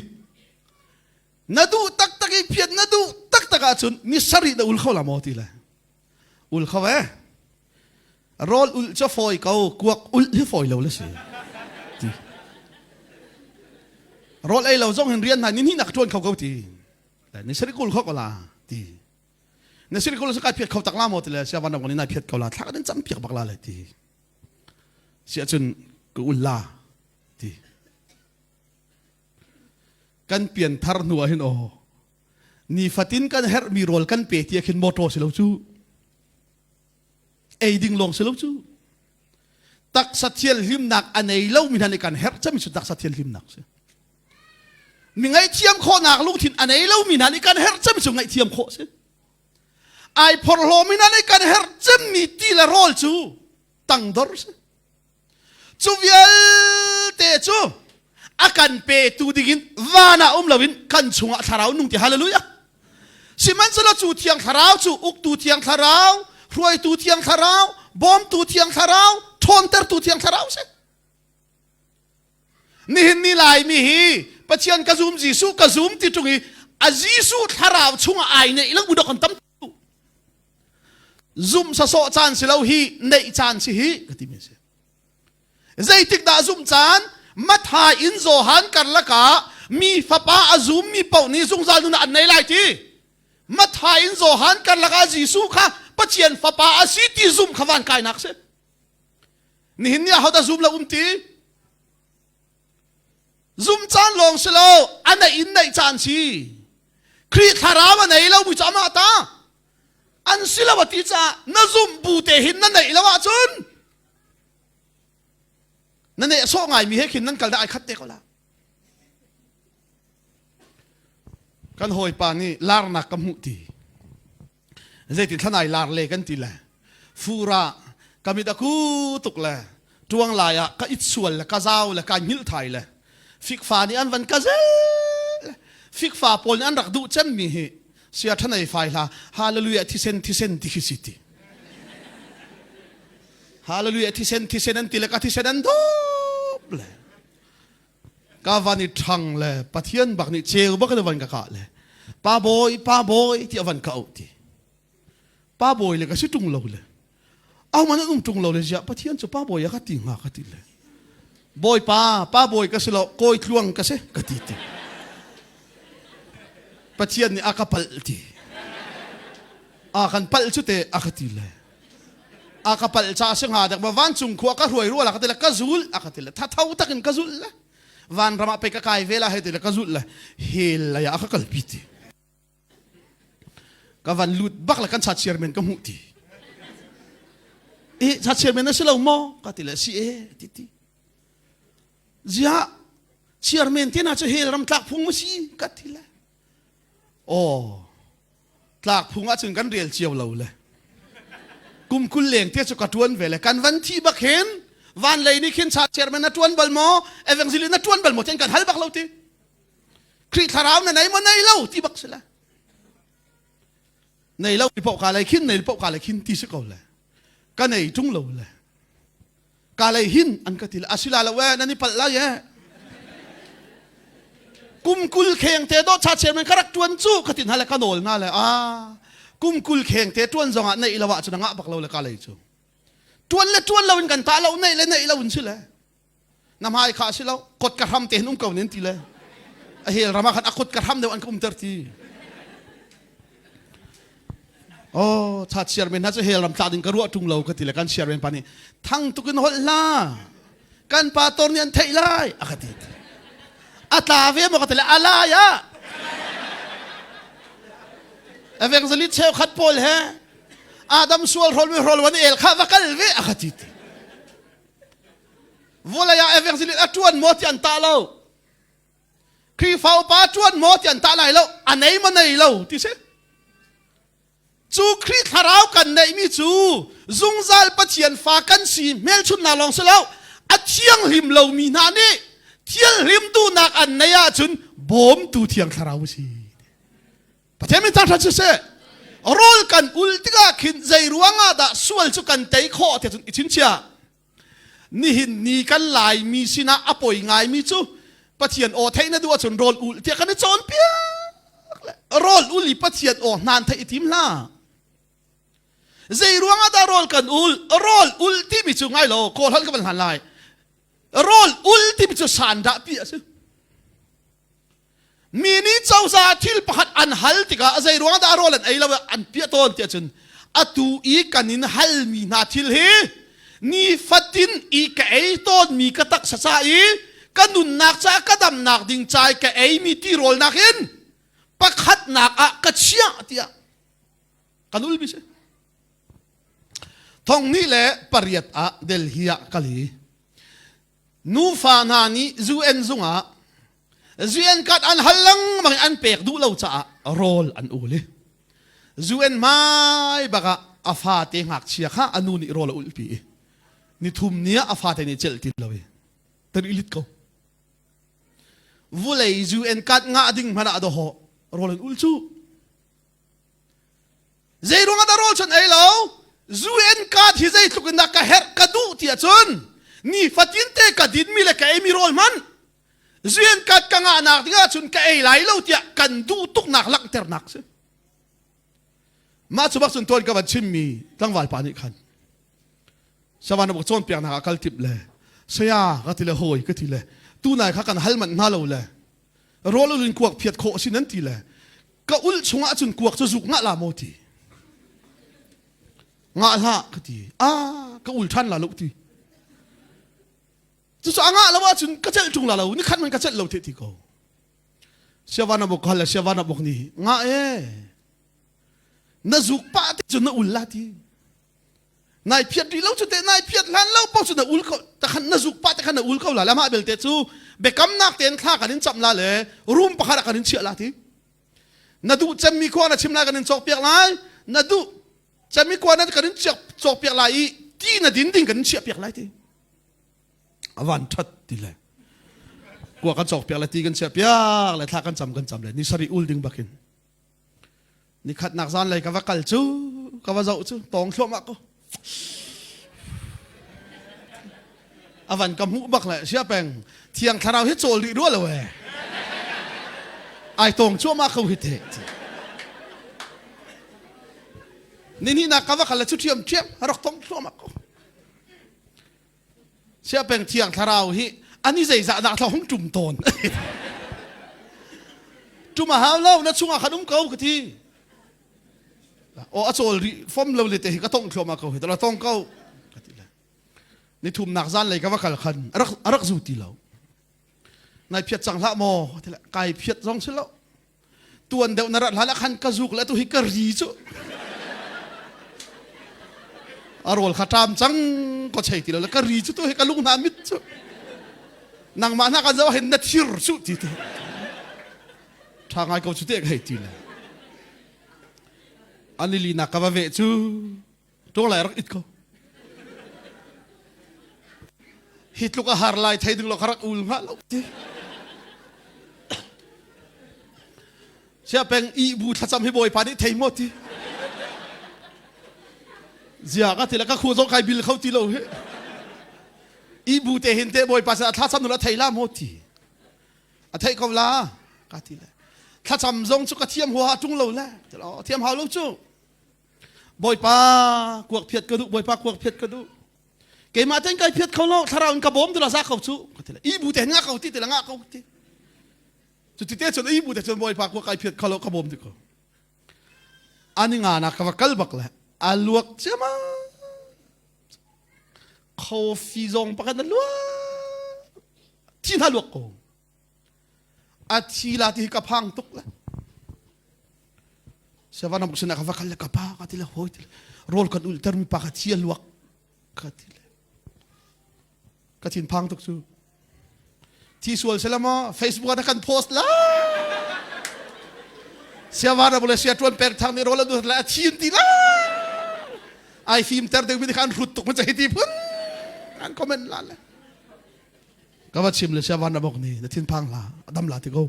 Na duh taktak i phiat na duh taktak ahcun ni sarih na ul kho la maw ti le. Ul kho e. Rawl ul cu fawi ko, kuak ul hi fawi lo le si. Ti. Rawl ei lo zong hin rian hna ni hnih nak ṭuan kho ko ti. Ni sarih kul kho ko la ti. Na sarih kul kai phiat kho tak la maw ti le sia van ni nai phiat ko la thla kan cam piak bak la le ti. Si ahcun ka ul la ti. Kan pian thar hnu ah hin aw nifatin kan herhmi rawl kan pe ti ah khin motor si lo cu ei ding lawng si lo cu taksa thianhlimnak a nei lo mi hna nih kan herh cemi cu taksa thianhlimnak si mi ngaihthiam khawhnak lungthin a nei lo mi hna nih kan herh cemi cu ngaihthiam khawh si ai phorhlaw mi hna nih kan herh cemmi ti le rawl cu tangdor si Cu vialte cu a kan petu dingin van ah um loin kan chungah thlarau nung ti hallelujah. Sihmanhsehlaw cu thiang thlarau cu uktu thiang thlarau, hruaitu thiang thlarau, bawmtu thiang thlarau, ṭhawntertu thiang thlarau si. Nihin ni Laimi hi Pathian ka zum Jesuh ka zum ti ṭung i a Jesuh thlarau chungah ai neih lo dok an tam Zumh sasawh caan si lo hi neih caan si hi ka timi si. Zeitik dah zumh caan? Matthai in Johan karlak ah mi fapa a zummi paoh nih zungzal nun an nei lai ti. Matthai in Johan karlak ah Jesuh kha Pathian fapa a si ti zumh kha van kainak si. Nihin ni ah hodah zum lo um ti? Zum caan lawng si lo, a neih in neih caan si. Khrih thlarau a nei lo mi cu amah ta. An si lo a ti caah na zumh bu te hin na neih lo ahcun na neh sawh ngaimi he khin nan kal dah ai khat te ko la. Kan hawipa nih larnak ka hmuh ti. Zeitin thlanai lar le kan ti le fur ah ka mit a ku tuk le tuang lai ah ka it sual le ka zau le ka hngilh thai le fikfa nih an van ka zel fikfa pawl nih an rak duh cemmi hi sia thanei fai hla hallelujah thisen thisen ti khi si ti hallelujah thisen thisen an ti le ka thisen an dawp le Ka van i ṭhang le Pathian bak nih ceu bak in a van ka kah le pa bawi pa bawi ti a van ka auh ti. Pa bawi le ka si ṭung lo le ahohmanh an um ṭung lo le ziah Pathian cu pa bawi a ka ti hnga ka ti le Bawipa pa bawi ka si lo kawi tluang ka si ka ti ti. Pathian nih a ka palh ti. A kan palh cu te a ka ti le a ka palh ca si hnga dek ma vancung khua ka hruai rual a ka ti le ka zul a ka ti le thatho takin ka zul le vanram ah pe ka kai ve la hei ti le ka zul le hel lei ah a ka kalpi ti ka van lut bak le kan cha chairman ka hmuh ti e cha chairman na si lo maw ka ti le si e ti ti zia chairman te na chu hel ram tlak phung ma si ka ti le aw Tlak phung ahcun kan rel cio lo le kum 20 leng te cu ka tuan ve le kan van thi bak hin van lei nih khin cha chairman na tuan bal maw evangelist na tuan bal maw ten kan hal bak lo ti Khrih thlarau na nei maw nei lo ti bak si le nei lo ti poh ka lei khin nei poh ka lei khin ti si ko le ka nei tung lo le Ka lei hin an ka ti le asila lo e nan i palh lai e. Kum 20 kheng te dawh cha chairman ka rak tuan cu ka tin hale ka nawl na le a kum 20 kheng te tuan zong ah neih lo ah cun ngah bak lo le ka lei cu. Tuan le tuan lo in kan ta lo neih le neih lo in si le. Na hmai kha si lo kot ka hram te hin um ko nin ti le. A hel ram ah khan a kut ka hram deuh an ka umter ti. Oh, cha chairman hna cu hel ram tla ding ka ruah ṭung lo ka ti le kan chairman pa nih thang tuk in holh hlah. Kan pa tor nih an theih lai a ka ti. A tla ve maw ka ti le a lai ah. Evangelist cheukhat pawl he Adam sual hrol mi hrol wan el kha va kal ve a ka ti. Vulei ah evangelist a ṭuan maw ti an tah lo. Khrihfa upa ṭuan maw ti an tah lai lo. A nei maw nei lo ti si. Cu Khrih thlarau kan neihmi cu zungzal Pathian fa kan si hmelchunhnak lawng si lo. A thianghlim lomi hna nih thianghlim duhnak an neih ahcun bawmtu thiang thlarau a si. Pathian min thangṭhat siseh. Rawl kan ul tikah khin zei ruangah dah sual cu kan tei khawh tiah cun i chingchiah. Nihin ni kan Laimi sinah a poi ngaimi cu Pathian aw theih na duh ahcun rawl ul tiah kan i cawnpiak le rawl ul i Pathian aw hnan theih i tim hlah. Zei ruangah dah rawl kan ul? Rawl ul timi cu ngai lo, kawl holh ka van hlan lai. Rawl ul timi cu sandah pi a si. Mi nih cozah thil pakhat an hal tikah zei ruang dah rawl an ei lo an piah tawn tiah cun atu i kan in halmi hna thil hi nifatin i ka ei tawnmi ka taksa ca i ka nunnak ca ka damnak ding ca i ka eimi tirawl nakin pakhatnak ah ka chiah tiah kan ulmi si. Thong hnih le pariat ah Delhi ah kal i nufa hna nih UN zungah UN card an hal lengmang i an pek duh lo caah rawl an ul i UN hmai bak ah a fate ngakchia kha a nu nih rawl a ulhpi i nithum ni ah a fate nih celh ti lo i tan i lit ko vulei UN card ngah ding hmanh ah dawhawh rawl an ul cu Zei ruangah dah rawl cun ei lo? UN card hi zeitluk in dah ka herh ka duh ti ahcun nifatin te ka dinmi le ka eimi rawl hmanh UN card ka ngahnak ding ahcun ka ei lai lo tiah kan duh tuknak langhternak si. Mah cu bak cun tuan ka van chimmi tlangval pa nih khan savan bak cawnpiaknak ah kal tip le saya ka ti le hawi ka ti le tunai kha kan hal manh hna lo le rawl ulin kuak phiat khawh si nan ti le ka ul chungah cun kuak cu zuk ngah la maw ti ngah hlah ka ti ah ka ul ṭhan la lo ti cucu a ngah lo ahcun ka celh ṭung la lo ni khat man ka celh lo te ti ko siavan abok hal le siavan abok ni ngah e na zuk pah te cun na ul la ti Nai phiat rih lo cu te nai phiat hlan lo paoh cu na ul ko takhan na zuk pah te khan na ul ko la le mah belte cu biakamnak tein thla kan in camh la le room pakhat ah kan in chiah la ti na duh cemmi khua na chim lai kan in cawk piak lai na duh cemmi khua na kan in cawk piak lai i ti na din ding kan in chiah piak lai ti avan that ti le kua kan cawk piak le ti kan chiah piak le thla kan cam kan cam le ni sari ul ding bakin Nikhatnak zanlei ka va kal cu ka va zoh cu tawng thluahmah ko. A van ka hmuh bak le sia peng thiang thlarau hi cawl rih rua lo ee. Ai tawng cuahmah ko hi te. Ni nak ka va kal le cu ṭhiam ṭhiam a rak tong thluahmah ko. Siapeng Thiang Thlarau hi ani zeizah dah thla hung ṭum tawn. Ṭum a hau lo na chungah khan um ko ka ti. O a cawl rih fom lo le te hi ka tong thluahmah ko hi tala tong ko ka ti le. Ni thumnak zan lei ka va kal khan a rak a rak zu ti lo. Nai phiat cang hlah maw ti le kai phiat zong si lo. Tuan deuh na rat hlan ah khan ka zuk le tu hi ka ri cu a rawl kha ṭam cang ko chei ti lo le ka ri cu tu hi ka lung hna mit cu nangmah hna kan zoh hin na thir cu ti te ṭha ngai ko cu te ka hei ti le ani li nak ka va veh cu Ṭung lai rak it ko. Hi tluk a har lai thei ding lo kha rak ul hnga lo ti. Sia peng i bu thlacam hi bawipa nih thei maw ti. Zia ka ti le ka khu zong kai bil kho ti lo hi. I bu te hin te bawipa sin thlacam nu la thei la maw ti. A theih ko la ka ti le. Thlacam zong cu ka thiam huaha ṭung lo le. Thiam hau lo cu. Bawipa kuak phiat ka duh Bawipa kuak phiat ka duh keimah ten kai phiat kho lo thlarau in ka bawm tu la za ko cu ka ti le i bu te nga ko ti ti la nga ko ti. Cu ti te cun ei bu te cun Bawipa kuak ai phiat khalo ka bawm ti ko. Ani nga na ka va kal bak le a luak ciama. Coffee zong pakhat na luak. Thi hna luak ko. A thi la ti hi ka phang tuk le. Sevan am sinah ka va kal le ka pa ka ti le hoi ti le rawl kan ul ter mi pa ka thi a luak ka ti le. Ka thin phang tuk cu. Thi sual sela maw Facebook ah na kan post la. Siavana bule sia tuan pek thang nih rawl an la a thin ti la. Ai fim ter ding mi kha an hrut tuk ma chai ti phun an comment la le. Ka va chim le siavana bok ni na thin phang la adam la ti ko.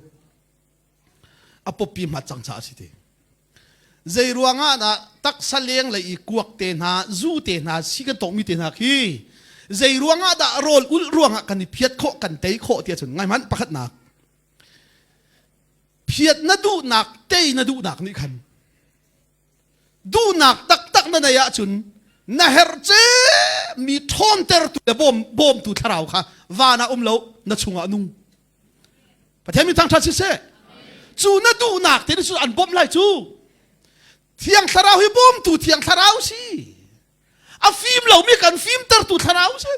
A popi ma cang cha si ti. Zei ruangah dah taksa leng lei i kuak te hna, zu te hna, si kan tawkmi te hna khi zei ruangah dah rawl ulh ruangah kan i phiat khawh, kan tei khawh ti ahcun ngai hmanh pakhatnak. Phiat na duhnak, tei na duhnak nih khan duhnak taktak na nei ahcun na herh mi ṭhawntertu le bawm bawmtu thlarau kha van ah um lo na chungah nung Pathian min thangṭhat siseh. Cu na duhnak te cu an bawmh lai cu. Thiang Thlarau hi bawmtu Thiang Thlarau si. A fim lomi kan fimtertu Thlarau si.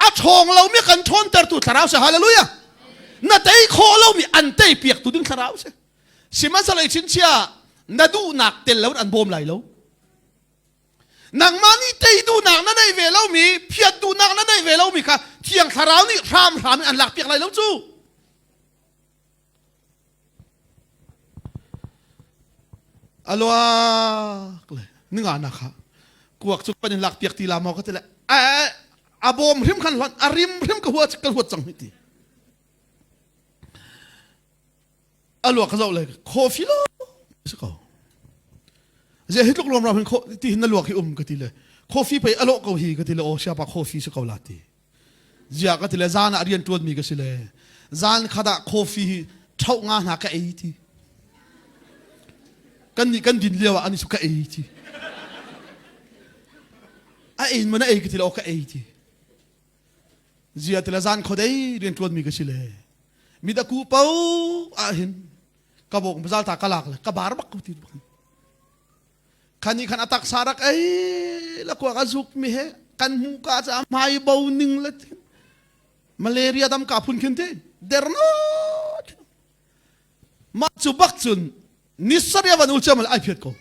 A ṭhawng lomi kan ṭhawntertu Thlarau si. Hallelujah. Na tei khawh lomi an tei piaktu ding Thlarau si. Sihmanhsehlaw chinchia na duhnak tel lo an bawm lai lo. Nangmah nih tei duhnak na neih ve lomi, phiat duhnak na neih ve lomi kha Thiang Thlarau nih hramhram in an lakpiak lai lo cu. Aluak le ninga na kha kuak cu kan in lakpiak ti la maw ka ti le a bawm hrim khan hlonh a rim hrim ka huat ka huat cang hi ti. A luak ka zoh le coffee lo si ko zia hi tluk lawm ram hin ti hin na luak hi um ka ti le coffee pei a lawh ko hi ka ti le aw siapa coffee si ko la ti zia ka ti le zan ah rian tuan mi ka si le zan khat ah coffee hi thau nga hna ka ei ti kan nih kan din lio ah ani su ka ei ti a ein man a ei ka ti le aw ka ei ti Zia ti le zan khodei rian ṭuan mi ka si le mit a ku po ah hin ka bawk mazal ta ka lak le ka bar bak ko ti bak khani khan atak sa rak ei la kuak a zuk mi he kan hmu ka cha hmai bo ning le malaria dam ka phun khin te derno mah cu bak cun ni saria van ul chiam ai phiat ko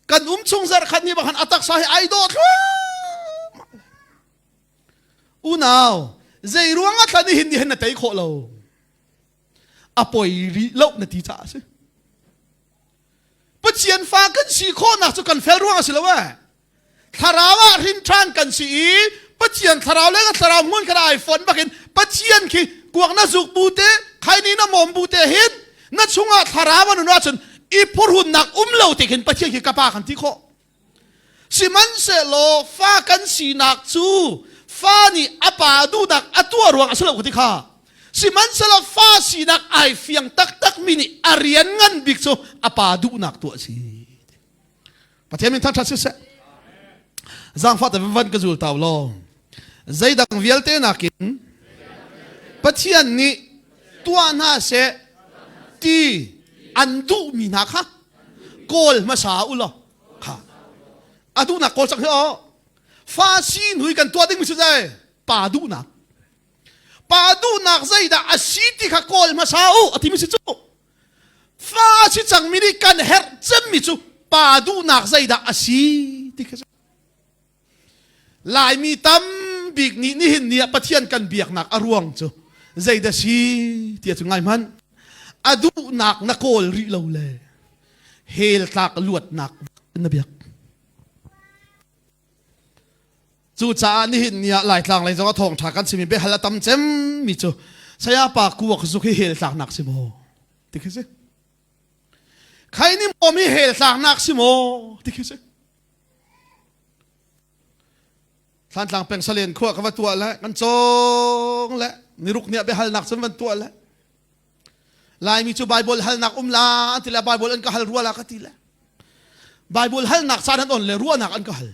kan um chung zar khat ni bak han atak sa hi ai do thluah Unau, zei ruang ah thlan hin hin na tei khawh lo? A poi rih lo na ti caah a si. Pathian fa kan si khawhnak cu kan fel ruang a si lo eh. Thlarau ah hrin ṭhan kan si i Pathian thlarau le ka thlarau hmun kha ai fon bakin Pathian khi kuak na zuk bu te khaini na mom bu te hin na chungah thlarau an nun ahcun i phurhunnak um lo te khin Pathian khi ka pa kan ti khawh. Sihmanhsehlaw fa kan sinak cu fa nih a pa duhnak a tuah ruang a si lo ka ti kha. Sihmanhsehlaw fa sinak ai fiang taktak mi nih a rian ngan bik cu a pa duhnak tuah a si. Pathian min thangṭhat siseh. Zaangfah te van ka zul tau law. Zeidang vialte nakin Pathian nih tuah hna seh ti an duhmi hna kha kawl hmasa u law kha a duhnak kawl cang hi aw fa si hnu i kan tuah dingmi cu zei pa duhnak pa duhnak zeidah a si ti kha kawl hmasa u a timi si cu fa a si cangmi nih kan herh cemmi cu pa duhnak zeidah a si ti kha Laimi tambik nih nihin ni ah Pathian kan biaknak a ruang cu zeidah si tiah cu ngai hmanh. A duhnak na kawl rih lo le hell tlak luatnak na biak. Cucaah nihin ni ah Laitlang lei zong ah thawngṭha kan chim i biahal a tam cem mi cu saya pa kuak zuk hi hell tlaknak si maw ti khi si. Khaini mawm hi hell tlaknak si maw ti khi si. Thlantlang peng salen khua ka va tuah le kan cawng le niruk ni ah biahalnak cun van tuah le Laimi cu Bible halnak um la an ti le Bible an ka hal rua la ka ti le Bible halnak caan an on le ruahnak an ka hal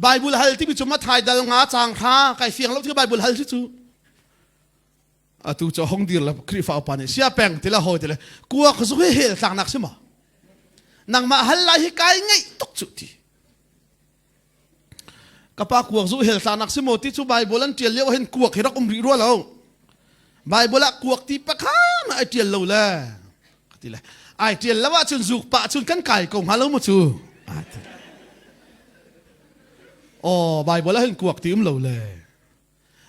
Bible hal timi cu Mathai dal nga cang kha kai fiang lo ti Bible hal si cu. Atu cu hong dir le Khrihfa upa nih sia peng ti le hawi ti le kuak zuk hi hel tlaknak si maw? Nangmah hal lai hi kai ngaih tuk cu ti. Ka pa kuak zu hel tlaknak si maw ti cu Bible an ṭial lio hin kuak hi rak um rih rua lo. Bible ah kuak ti pakhan ai ṭial lo le. Ka ti le. Ai ṭial lo ahcun zuk pah cun kan kai ko hnga lo maw cu? Oh, Bible ah hin kuak ti um lo le.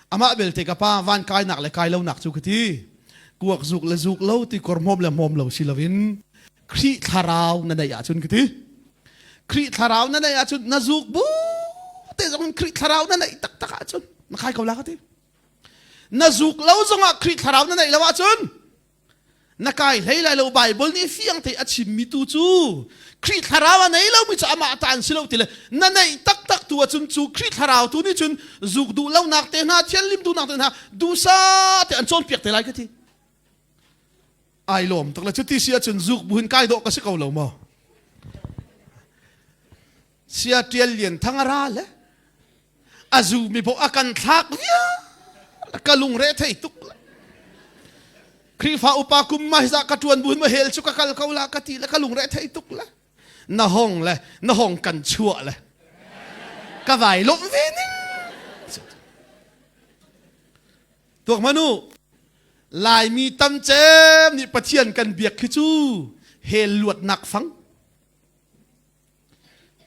Amah belte ka pa van kainak le kai lonak cu ka ti. Kuak zuk le zuk lo ti kor hmawm le hmawm lo si loin Khrih thlarau na neih ahcun ka ti. Khrih thlarau na neih ahcun na zuk bu te zong in Khrih thlarau na neih taktak ahcun na kai ko la ka ti. Na zuk lo zongah Khrih thlarau na neih lo ahcun na kai hlei lai lo Bible nih fiang te a chimmi tu cu Khrih thlarau a nei lomi cu amah ta an si lo ti le na neih taktak tu ahcun cu Khrih thlarau tu nih cun zuk duh lonak te hna thianlim duhnak te hna duhsa te an cawnpiak te lai ka ti ai lawm tuk le cuti si ahcun zuk buhin kai dawh ka si ko lo maw sia tial lian thang a ra le a zu mi poh a kan thlak vial ka lungre thei tuk le Khrihfa upa kum ma hi ka tuan bu ma hel chu ka kal ko la ka ti le ka lungre thei tuk le na hong le na hong kan chuah le ka vai lawm ve ning tuak manu Laimi tam cem nih Pathian kan biak khi cu hel luatnak fang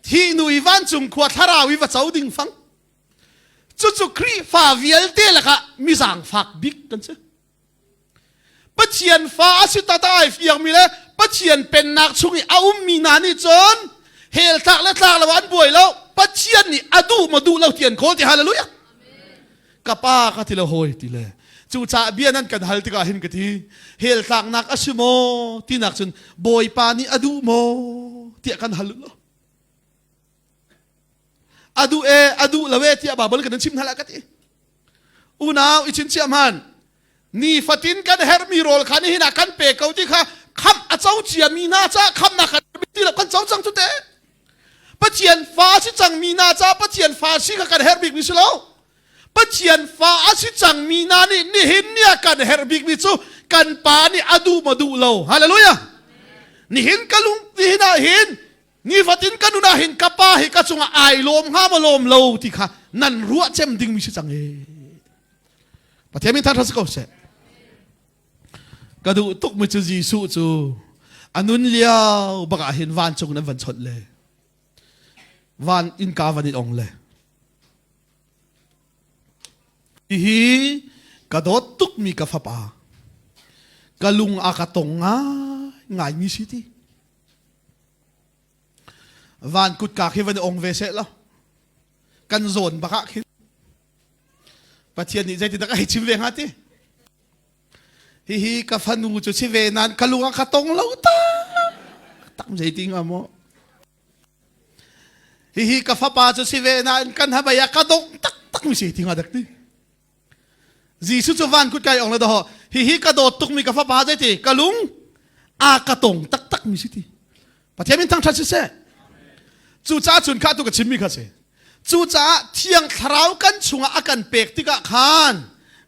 Thihnu i vancung khua thlarau i va co ding fang. Cucu Khrihfa vialte lakah mi zaangfak bik kan si. Pathian fa a si tata ai fiangmi le Pathian pennak chung i a ummi hna nih cun hell tlak le tlak lo an buai lo. Pathian nih a duh maw duh lo ti an kawl ti hallelujah. Ka pa ka ti le hawi ti le cucaah bia nan kan hal tikah hin ka ti hell tlaknak a si maw tinak cun bawipa nih a duh maw tiah kan hal lo a duh e a duh lo e tiah Bible kan chim hna lah ka ti unau i chinchiah hman nifatin kan herhmi rawl kha nihin ah kan pe ko ti kha khamh a co ciami hna caah khamhnak kan ti lo kan co cang cu te Pathian fa a si cangmi hna caah Pathian fa si kha kan herh bikmi si lo. Pathian fa a si cangmi hna nih nihin ni ah kan herh bikmi cu kan pa nih a duh maw duh lo. Hallelujah. Nihin ka lung nihin ah hin nifatin ka nun ah hin ka pa hi ka cungah ai lawm hnga maw lawm lo ti kha nan ruah cem dingmi si cang e. Pathian min thangṭhat si ko seh. Ka duh tukmi cu Jesuh cu a nun lio bak ah hin vancung in an van chawnh le van innka van in ong le hihi ka dawt tukmi ka fapa ka lung a ka tong ngai ngaimi si ti van kutka khi van i ong ve seh law kan zawn bak ah khin Pathian nih zeitindah ka hei chim ve hnga ti hihi ka fanu cu si ve nain ka lung ah ka tong lo tak tak zeiti hnga maw hihi ka fapa cu si ve nain kan habei ah ka dong tak tak mi si ti hnga dak ti Jesuh cu van kut kai ong le daw hihi ka dawt tuk mi ka fapa zeiti ka lung a ka tong tak tak mi si ti Pathian min thangṭhat siseh cucaah cun kha tu ka chimmi kha si cucaah thiang thlarau kan chungah a kan pek tikah khan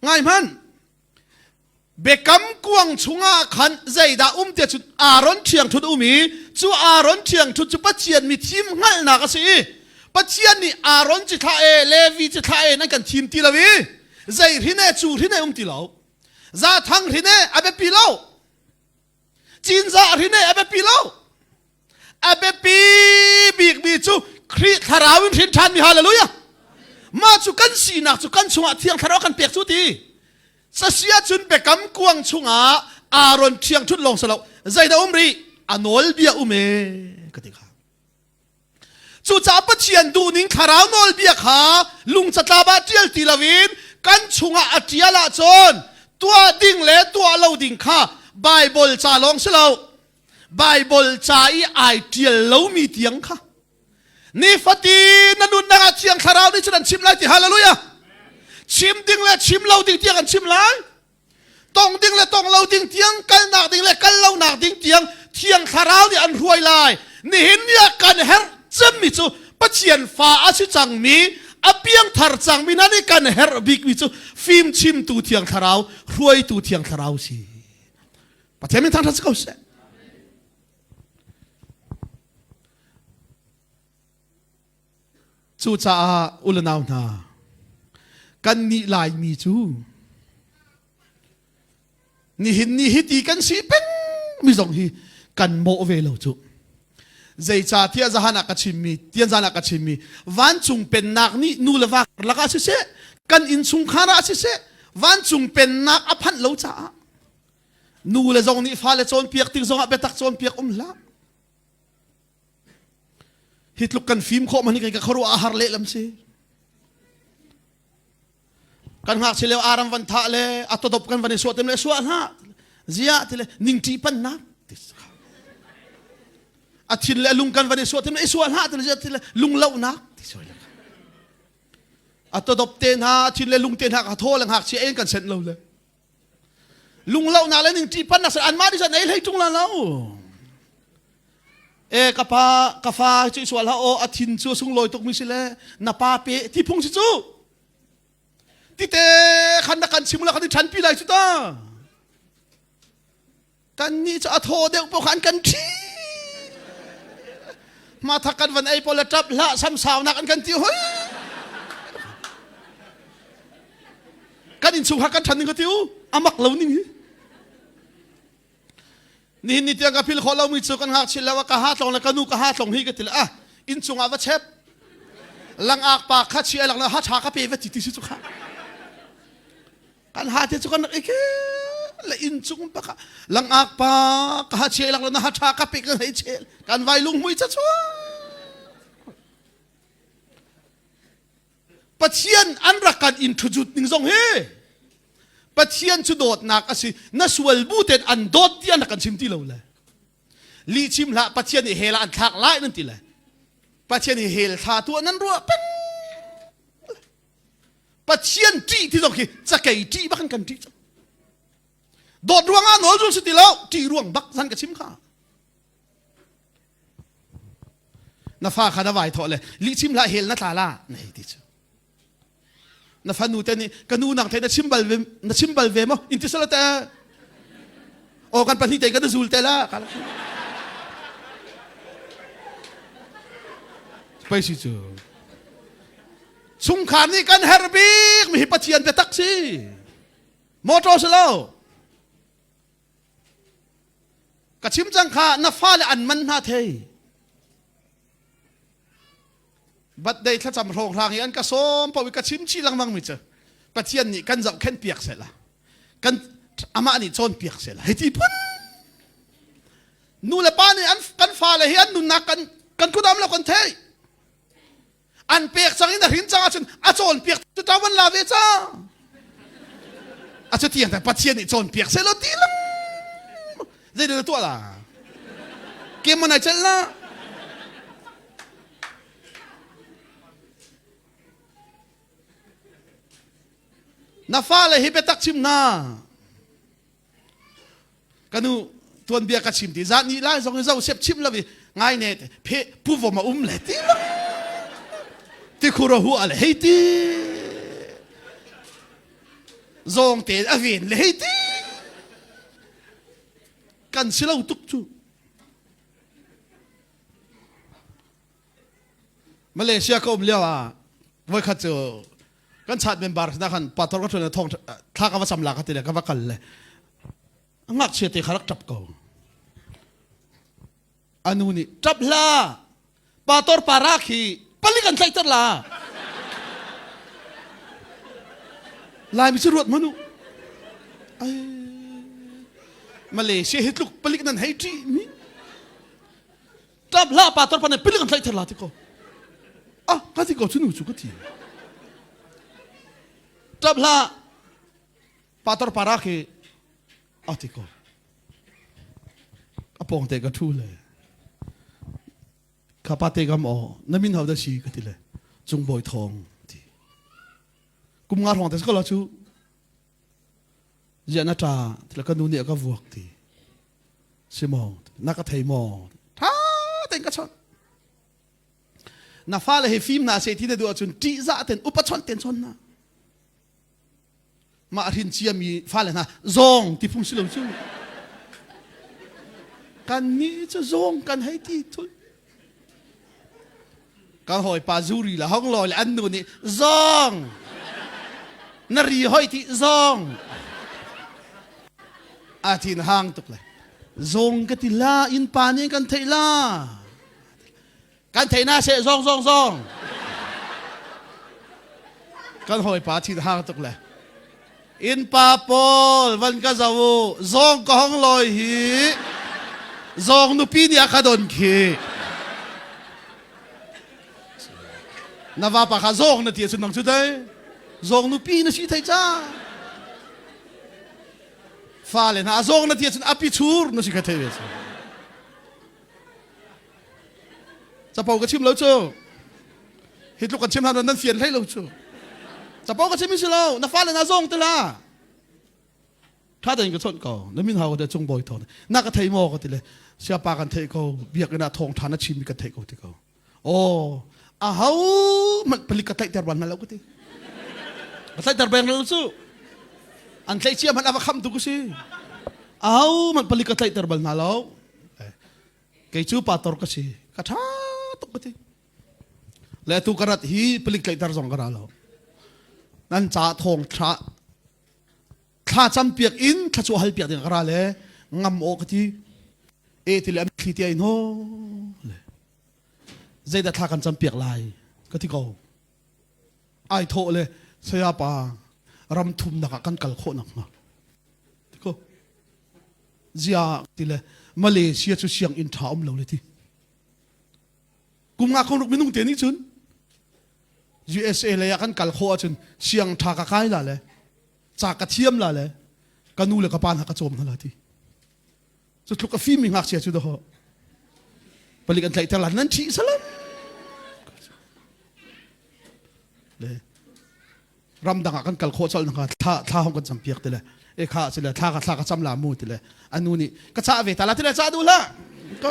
ngai hmanh biakam kuang chungah khan zeidah um tiah cun Aaron ṭhiangṭhut um i cu Aaron ṭhiangṭhut cu Pathian mi thim hngalhnak a si i Pathian nih Aaron ci thlah e Levi ci thlah e nan kan thim ti lo i zei hrin e cu hrin e um ti lo zathang hrin e a biapi lo Cinzah hrin e a biapi lo. A biapi bikmi cu Khrih thlarau in hrin ṭhanmi hallelujah. Mah cu kan sinak cu kan chungah thiang thlarau kan pek cu ti. Sasia cun biakam kuang chungah Aaron ṭhiang ṭhut lawng si lo zeidah um rih a nawlbia um e ka ti kha. Cucaah Pathian duhning thlarau nawlbia kha lungcatlap ah ṭial ti loin kan chungah a ṭial ahcun tuah ding le tuah lo ding kha Baibal ca lawng si lo Baibal ca i ai ṭial lomi tiang kha nifatin na nunnak ah Thiang Thlarau nih cun an chim lai ti hallelujah chim ding le chim lo ding tiang an chim lai tong ding le tong lo ding tiang kalnak ding le kal lonak ding tiang thiang thlarau nih an hruai lai nihin ni ah kan herh cemmi cu Pathian fa a si cangmi A piangthar cangmi hna nih kan herh bikmi cu fimchimtu Thiang Thlarau, hruaitu Thiang Thlarau si. Pathian min thangṭhat si ko seh. Cucaah u le nau hna, kan nih Laimi cu nihin ni hiti kan si peng mi zong hi kan mawh ve lo cu. Zeicahtiah zahan ah ka chimmi, tian zan ah ka chimmi, vancung pennak nih nu le va karlak ah siseh, kan innchungkhar ah siseh, vancung pennak a phanh lo caah nu le zong nih fale cawnpiak tik zongah biatak cawnpiak um hlah. Hi tluk kan fim khawh man hi ka khuaruah a har lehlam si. Kan ngakchia lio aram van thah le a todop kan van i suah tem le suah hlah. Zia ti le ningṭi pannak ti A thin le a lung kan van i suah tem le i suah hlah ti le zia ti le lunglohnak ti soi le. A todop te hna a thin le lung te hna ka thaw le ngakchia en kan senh lo le. Lunglohnak le ningṭi pannak san anmah nih cun ei hlei ṭung la lo. E ka pa ka fa cu sual ha aw a thin cu sunglawi tuk mi si le na pa pe ti phung si cu. Tite khan na kan chim la kan i ṭhanpi lai cu ta. Kannih cu a thaw deuh paoh kha an kan ṭhi. Hmathak kan van ei pawl le ṭap hlah samsaunak an kan ti hoi. Kan innchungkhar kan ṭhan ning ka ti u a mak lo ning hi. Nihin ni tiang ka phil khawh lomi cu kan ngakchia lo ah ka ha tlong le ka nu ka ha tlong hi ka ti le ah innchung ah va chep langak pa kha chia lak na ha ṭha ka pe va ti ti si cu kha. Kan ha te cu kan rak i le inn cung bak ah langak pa ka ha che lak na ha tha ka pe kan hei chel kan vai lung mui cha chua Pathian an rak kan in thujut ning zong hi Pathian cu dawtnak a si na sual bu ten an dawt ti an rak kan chim ti lo le li chim hlah Pathian nih hell ah an thlak lai nan ti le Pathian hi hell thla tu nan ruah peng Pathian ṭih ti zong khi cakei ṭih bak in kan ṭih cang. Dawt ruangah nawl zul si ti lo, ṭih ruang bak zan ka chim kha. Na fa kha na vai thawh le lihchim hlah hel na tla la na hei ti cu. Na fanu te nih ka nu nang the na chim bal ve na chim bal ve maw in ti sala te. Aw kan pahnih te kan zul te la. Pei si cu. Chungkhar nih kan herh bik mi hi Pathian biatak si. Motor si lo. Ka chim cang kha na fale an man hna thei. Birthday thlacam hrawng i an ka sawm paoh i ka chim chih lengmang mi cu Pathian nih kan zohkhenh piak sehla. Kan amah nih cawn piak sehla. Hei ti phun. Nu le pa nih an kan fale hi an nunnak kan kan kudam lo kan thei. An pek cang in a hrin cang ahcun a cawnpiak cu ṭawan la ve cang. A cu tiang Pathian nih cawnpiak seh law ti lang. Zei dah tuah la? Kem mon ai celh la? Na fale hi biatak chim hna. Ka nu tuanbia ka chim ti zan ni lai zong in zo sep chim lo i ngai ne phe puvom a um le ti lo ti khura hu a le hei ti zawng te a ven le hei ti kan si lo tuk cu Malaysia ka um lio ah voikhat cu kan chat member na khan pastor ka ṭuan thong thla ka va cam la ka ti le ka va kal le ngakchia te kha rak ṭap ko anu nih ṭap hla pastor para khi palik an tlaihter la Laimi cu ruat hmanh u ai Malaysia hi tluk palik nan hei ṭih mi Ṭap hlah pa tor pa nih pilik an tlaih ther la ti ko. Ah ka ti ko cu nu cu ka ti. Ṭap hlah pa tor pa ra khi a ti ko. A pawng te ka ṭhu le ka pa te gam aw na min hau da si ka ti le cung bawi thawng ti. Kum nga hrawng te ko la cu ziah na ṭa ti le ka nu nih a ka vuak ti. Si maw? Na ka thei maw? Ṭha tein ka chawnh. Na fale hi fim hna seh ti na duh ahcun ṭihzah ten upa chawnh ten chawn hna. Mah hrin ciami fale hna zawng ti phung si lo cu. Kan nih cu zawng kan hei ti thul. Kan hawipa zuri la hong lawi le an nu nih zawng na ri hoi ti zawng a thin hang tuk le zawng ka ti la inn pa nih kan theih la kan theih na seh zawng zawng zawng kan hawipa thin hang tuk le Innpa pawl van ka zoh u, zawng ka hong lawi hi zawng nupi nih a ka don khi. Na vapa kha zawng na ti ahcun nang cu dai zawng nupi na si thei ca. Fale hna zawng na ti ahcun api chur na si kha thei ve. Capo ka chim lo cu. Hi tluk kan chim hna nan fian hlei lo cu. Capo ka chim si lo. Na fale na zong te la. Tha tein ka chawnh ko. Na min hau te cung bawi thawng. Na ka thei maw ka ti le. Siapa kan thei ko. Biakinn ah thawng tha na chim mi kan thei ko ti ko. Oh, a ho manh palik ka tlaihter ban lo ka ti. Ka tlaihter beng lo cu. An tlaih cia hmanh a va kham tu ka si. A ho manh palik ka tlaihter bal hna lo. Kei cu pastor ka si. Ka ṭha tuk ka ti. Le atu ka rat hi palik tlaihter zong ka ra lo. Nan ca thawng thla thla cam piak in thla hal piak ding ka ra le ngam aw ka ti. E ti le thli ti ai no. Le zeidah thla kan cam piak lai ka ti ko. Ai thawh le saya pa ram thumnak ah kan kal khawh nak hnga. Ti ko. Zia ti le Malaysia cu sianginn ṭha um lo le ti. Kum nga kong ruk minung te nih cun USA lei ah kan kal khawh ahcun siang ṭha ka kai la le ca ka thiam la le ka nu le ka pa hna ka cawm hna la ti. Cu tluk a fimmi ngakchia cu dawh palik an tlaihter la nan ṭhih salam. Le ramdang ah kan kal khawh colh nakhnga thla thla hong kan campiak ti le e kha si le thla ka thla ka cam la mu ti le anu nih ka cah ve ta la ti le cah duh hlah ko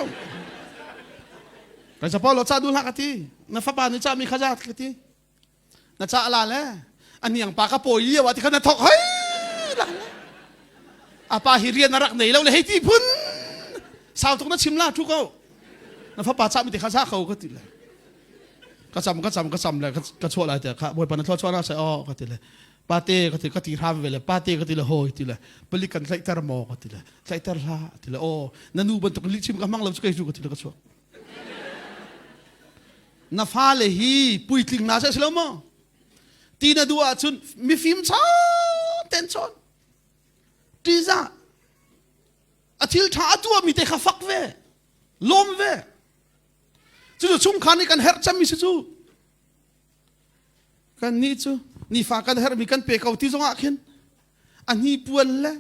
kan sapa lo cah duh hlah ka ti na fapa nih cah mi kha za ka ti na cah la le aniang pa ka pawi lio ah ti kha na thok hoi la a pa hi rian a rak nei lo le hei ti phun sau tuk na chim la thu ko na fapa cah mi te kha za ko ka ti le ka cam ka cam ka cam le ka chuah lai te kha bawipa na thluachuah na sai aw ka ti le pate ka ti ka ti hram ve le pate ka ti le hoi ti le palik kan tlaihter maw ka ti le tlaihter hlah ti le aw na nu bantuk lihchim ka hmang lo cu kei cu ka ti le ka chuak na fale hi puitling na se si lo maw ti na duh ahcun mifim cha ten chawn tiza a thil tha a tuah mi te kha fak ve lawm ve Cucu chungkhar nih kan herh cemmi si cu. Kan nih cu nifa kan herhmi kan pe ko ti zongah khin a hnipuan le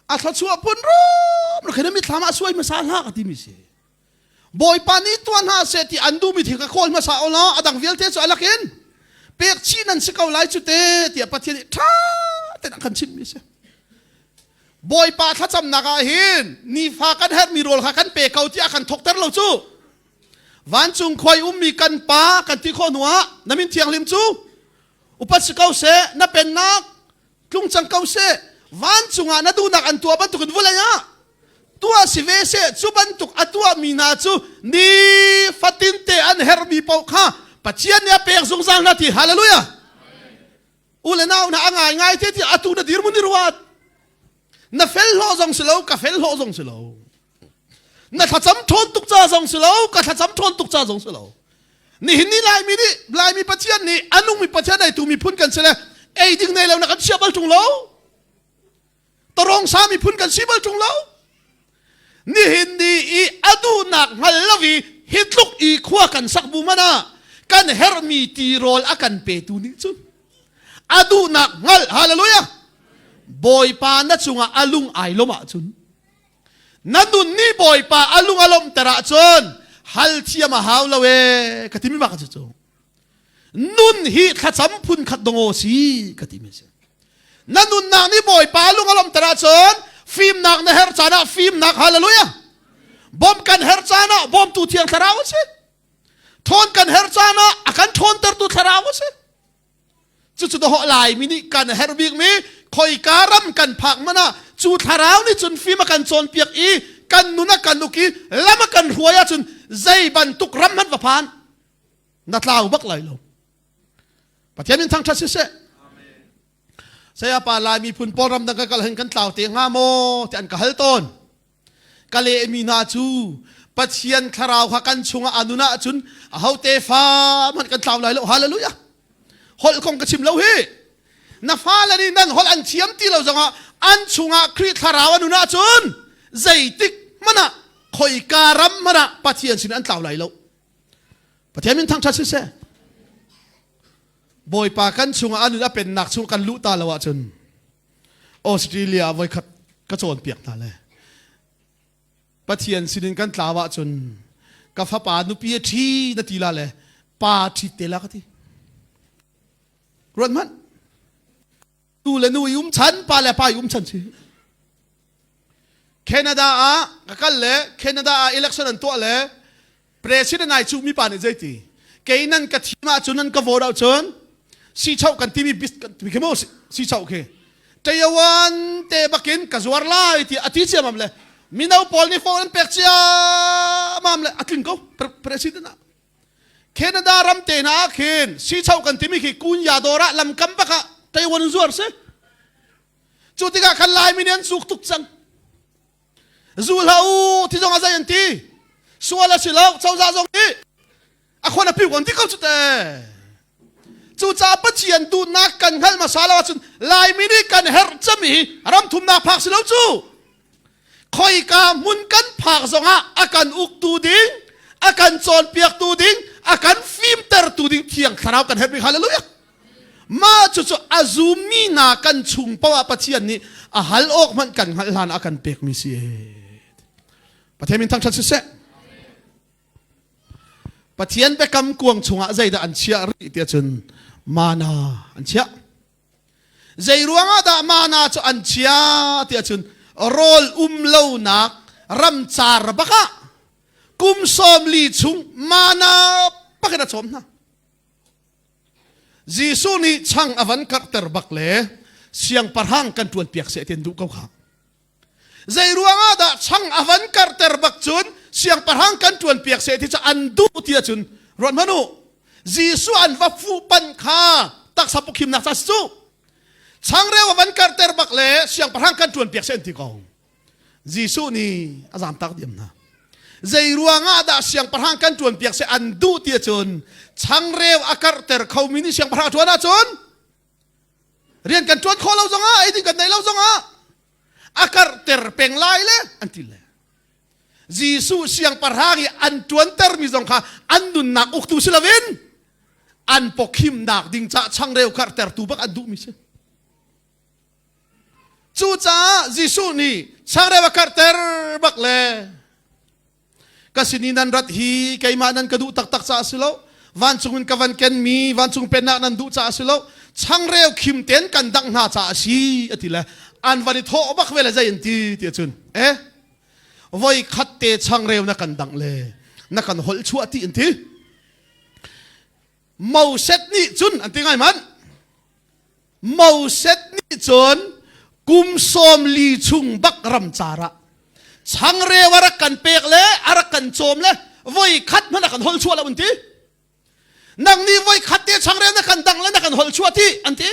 a thluachuah pun rum khin mithlam ah suai hmasa hlah ka timi si. Bawipa nih tuah hna seh ti an duhmi thil ka kawl hmasa o law a dang vialte cu a lakin pek chih nan si ko lai cu te tiah Pathian nih ṭha tein a kan chimhmi si. Bawipa thlacamnak ah hin nifa kan herhmi rawl kha kan pe ko tiah kan thawkter lo cu. Vancung khua i ummi kan pa kan ti khawh hnuah na min thianghlim cu upat si ko seh, na pennak tlung cang ko seh, vancung ah na duhnak an tuah bantukin vawlei ah tuah si ve seh. Cu bantuk a tuahmi hna cu nifatin te an herhmi paoh kha Pathian nih a pek zungzal hna ti hallelujah. U le nau hna a ngai ngai te ti atu na dirhmun i ruat. Na fel hlawh zong si lo, ka fel hlawh zong si lo. Na thlacam ṭhawn tuk ca zong si lo, ka thlacam ṭhawn tuk ca zong si lo. Nihin ni Laimi nih Laimi Pathian nih a nungmi Pathian ei tu miphun kan si le ei ding nei lo na kan chia bal ṭung lo. Tarong sa miphun kan si bal ṭung lo. Nihin ni i a duhnak hngal lo i hi tluk i khua kan sak bu man ah kan herhmi tirawl a kan petu nih cun a duhnak hngalh hallelujah Bawipa na cungah a lung ai lawm ahcun na nun nih Bawipa a lung a lawmhter ahcun hal thiam a hau lo ee ka timi bak cu cu nun hi thlacam phun khat dong si ka timi si na nunnak nih Bawipa lung a lawmhter ahcun fimnak na herh caan ah fimnak hallelujah bawmh kan herh caan ah bawmtu thiang thlarau a si. Ṭhawn kan herh caan ah a kan ṭhawntertu thlarau a si. Cucu dawh Laimi nih kan herh bikmi khoika ram kan phak man ah cu thlarau nih cun fim a kan cawnpiak i kan nun a kan uk i lam a kan hruai ahcun zei bantuk ram hmanh va phan na tlau bak lai lo. Pathian in thangṭhat siseh. Saya pa Lai miphun pawl ram dang ka kal hin kan tlau te hnga maw ti an ka hal tawn. Ka lehmi hna cu Pathian thlarau kha kan chungah a nun ahcun aho tefa hmanh kan tlau lai lo. Hallelujah. Holh kong ka chim lo hi. Na fale nih nan holh an thiam ti lo zongah an chungah Khrih thlarau a nun ahcun zeitik hmanh ah khoika ram hmanh ah Pathian sin an tlau lai lo. Pathian min thangṭhat siseh. Bawipa kan chungah a nun a pennak chung kan luh ta lo ahcun Australia ah voikhat ka cawnpiak hna le Pathian sinin kan tlau ahcun ka fapa nupi a ṭhi na ti la le pa ṭhit te la ka ti. Ruat hmanh. Nu le nu i um chan, pa le pa i um chan si. Canada ah ka kal le Canada ah election an tuah le president ai cuhmi pa nih zeiti kei nan ka thim ahcun nan ka vote ahcun sichoh kan timi bis kan timi khi mu sichoh khi Taiwan te bakin ka zuar lai ti a ti ciamam le mino pawl nih phone an pek ciamam le a tling ko president ah Canada ram te na ah khin sichoh kan timi khi kunya dawr ah lamkam bak ah Taiwan zuar si Cu tikah khan Laimi nih an zuk tuk cang. Zu hlah u ti zong a zei an ti. Sual a si lo, cozah zong nih a khon a piu an ti ko cu te. Cucaah Pathian duhnak kan hngalh hmasa lo ahcun Laimi nih kan herh cami ram thumnak phak si lo cu. Khoika hmun kan phak zongah a kan uktu ding, a kan cawnpiaktu ding, a kan fimtertu ding Thiang Thlarau kan herh bik. Hallelujah. Mah cucu a zummi hna kan chung poah Pathian nih a hal awk hmanh kan hngalh hlan a kan pekmi si. Pathian min thangṭhat siseh. Pathian biakam kuang chungah zeidah an chiah rih tiah cun mana an chiah. Zei ruangah dah mana cu an chia tiah cun rawl um lonak ramcar bakah kum 40 chung mana pakin a cawm hna. Jesuh nih chang a van karhter bak le siangpahrang kan ṭuan piak seh ti an duh ko kha. Zei ruangah dah chang a van karhter bak cun siangpahrang kan ṭuan piak seh ti cu an duh ti ahcun ruat hmanh u. Jesuh an va fuh panh kha taksa pukhimnak ca si cu. Changreu a van karhter bak le siangpahrang kan ṭuan piak seh an ti ko. Jesuh nih a zamtak diam hna. Zei ruangah dah siangpahrang kan ṭuan piak seh an duh ti ahcun changreu a karhter khomi nih siangpahrang a ṭuan ahcun rian kan ṭuan khawh lo zongah ei ding kan nei lo zongah a karhter peng lai le an ti le Jesuh siangpahrang i an ṭuantermi zong kha an nunnak uktu si loin an pawkhimnak ding caah changreu karhtertu bak an duhmi si. Cucaah Jesuh nih changreu a karhter bak le ka sin i nan rat hi keimah nan ka duh taktak caah si lo vancung in ka van kenmi vancung pennak nan duh caah si lo changreu khim ten kan dangh hna caah a si a ti le an van i thawh bak ve le zei an ti ti ahcun eh voi khat te changreu na kan dangh le na kan holh chuah ti an ti Moses nih cun an ti ngai man Moses nih cun kum 40 chung bak ramcar ah changreu a rak kan pek le a rak kan cawm le voi khat hmanh a kan hol chuah lo an ti. Nang nih voi khat te changreu na kan dang le na kan hol chuah ti an ti.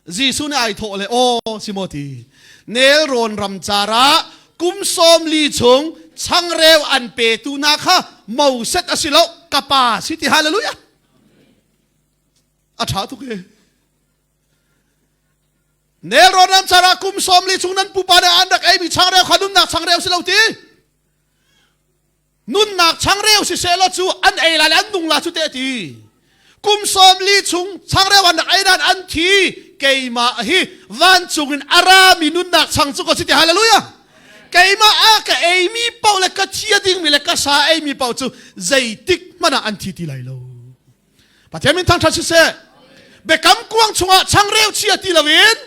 Jesuh nih ai thawh le aw si maw ti nelrawn ramcar ah kum 40 chung changreu an petu hna kha Moses a si lo ka pa si ti hallelujah a ṭha tuk e nelrawn ramcar ah kum 40 chung nan pupa nih an rak eimi changreu kha nunnak changreu si lo ti nunnak changreu si seh law cu an ei lai le an nung la cu te ti kum 40 chung changreu an rak ei dan an thi keimah hi vancung in a rami nunnak chang cu ka si ti hallelujah keimah a ka eimi paoh le ka thi a dingmi le ka sa eimi paoh cu zeitik hmanh ah an thi ti lai lo Pathian min thangṭhat siseh. Biakam kuang chungah changreu chia ti loin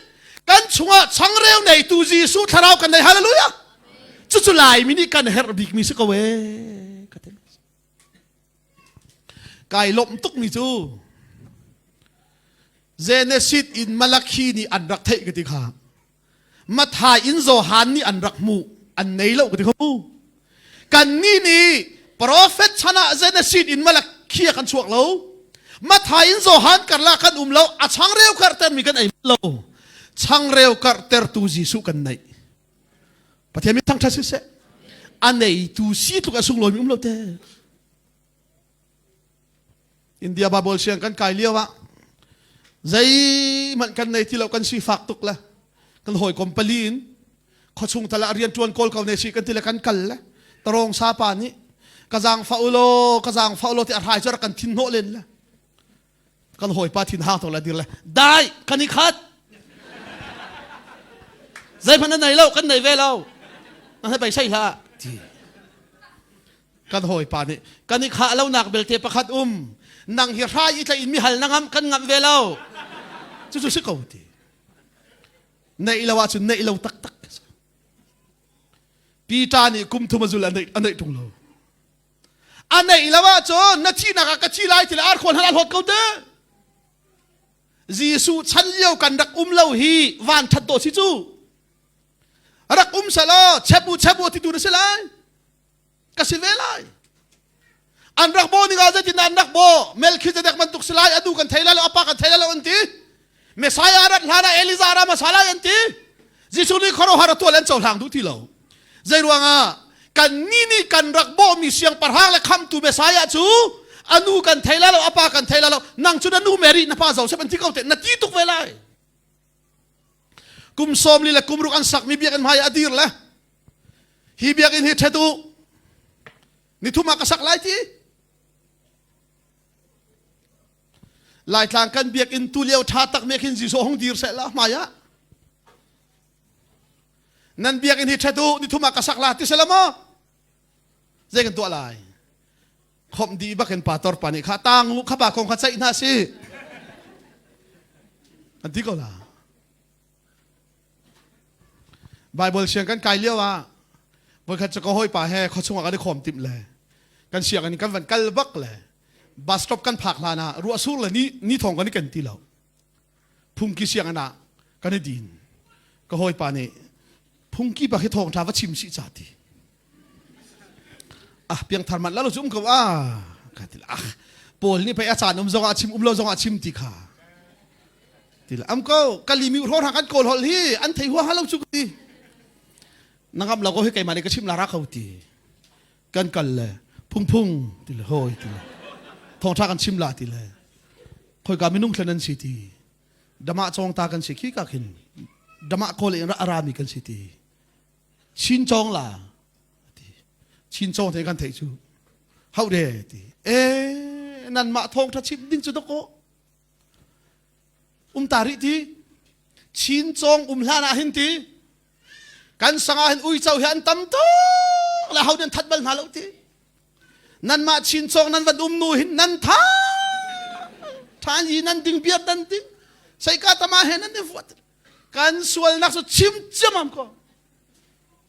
kan chungah changreu neitu Jesuh thlarau kan nei hallelujah. Cucu Laimi nih kan herh bikmi si ko ee. Kai lawmh tukmi cu Genesis in Malakhi nih an rak theih ka ti kha. Mathai in Johan nih an rak hmuh an nei lo ka ti kha mu. Kannih nih prophet chan ah Genesis in Malakhi kan chuak lo. Mathai in Johan karlak kan um lo a changreu karhtermi kan ei lo. Changreu karhtertu Jesuh kan neih. Pathian min thangṭhat siseh. A neitu si tluk a sunglawimi um lo te. India Bible siang kan kai lio ah zeihmanh kan nei ti lo kan sifak tuk le kan hawikom pali in khuachung tal ah rian ṭuan kawl ko ne si kan ti le kan kal le tarong sapa nih ka zaangfah ulaw ka zaangfah ulaw ti a hrai cu rak kan thin hnawh len le kan hawipa thin hang tuk le dir le dai kan i khat zeihmanh na nei lo kan nei ve lo na hei bei sei hlah ti kan hawipa nih kan i khah lonak belte pakhat um nang hi hrai i tlaih in mi hal na ngam kan ngamh ve lo cucu si ko ti neih lo ahcun neih lo taktak Peter nih kum thum a zul a neih a neih ṭung lo a neih lo ahcun na thihnak ah ka thi lai ti le arkhuan han a hlawt ko te Jesuh chan lio kan rak um lo hi van ṭhat dawh si cu rak um selaw chep u chep u ti tu na si lai ka si ve lai an rak bo ning ah zeitin an rak bo Melchizedek bantuk si lai adu kan thei lai lo apa kan thei lai lo an ti Messiah rat hlan ah Elijah ra hmasa lai an ti Jesuh nih khuaruahhar a tuah le an cohlang duh ti lo zei ruangah kan ni nih kan rak bawhmi siangpahrang le khamtu Messiah cu anu kan thei lai lo apa kan thei lai lo nang cu na nu Mary na pa Joseph an ti ko te na ti tuk ve lai kum sawm li le kum ruk an sakmi biakinn hmai a dir le hi biakinn hi ṭhet u nithum ah ka sak lai ti Laitlang kan biakinn tu lio ṭha tak me khin Jesuh hung dir seh la hmai ah nan biakinn hi ṭhet u nithum ah ka sak la ti sela maw zei kan tuah lai khomh dih bakin pastor pa nih kha tang u kha pa kong kha ceih hna si an ti ko la Bible siang kan kai lio ah voikhat cu ka hawipa he khuachung ah kan i khawm timh le kan sianginn kan van kal bak le bus stop kan phak hlan ah ruah sur le ni ni thong kan i ken ti lo phungki sianginn ah kan i din ka hawipa nih phungki pa khi thawngṭha va chim sih ca ti ah piangthar man la lo cu um ko ah ka ti ah Paul nih pei a caan um zongah chim um lo zongah chim ti kha ti la am ko kalimi hro hra kan kawl hol hi an thei hua lo cu ti nangam lo ko hi keimah nih ka chim la ra ko ti kan kal le phung phung ti le hoi ti le thawngtha kan chim la ti le khoi ka minung thlen an si ti dama chong ta kan si khi ka khin dama kawl in ra mi kan si ti Chin cawng la ti Chin cawng te kan theih cu hau de ti e nan mah thawng tha chim ding cu doko um ta rih ti Chin cawng um hlan ah hin ti kan sangah hin uico hi an tam tuk le ho den that bal hna lo ti nan mah Chin cawng nan van um nu hin nan tha tha yi nan ding biar nan ding seika tama he nan i vuat kan sualnak cu chim ciamam ko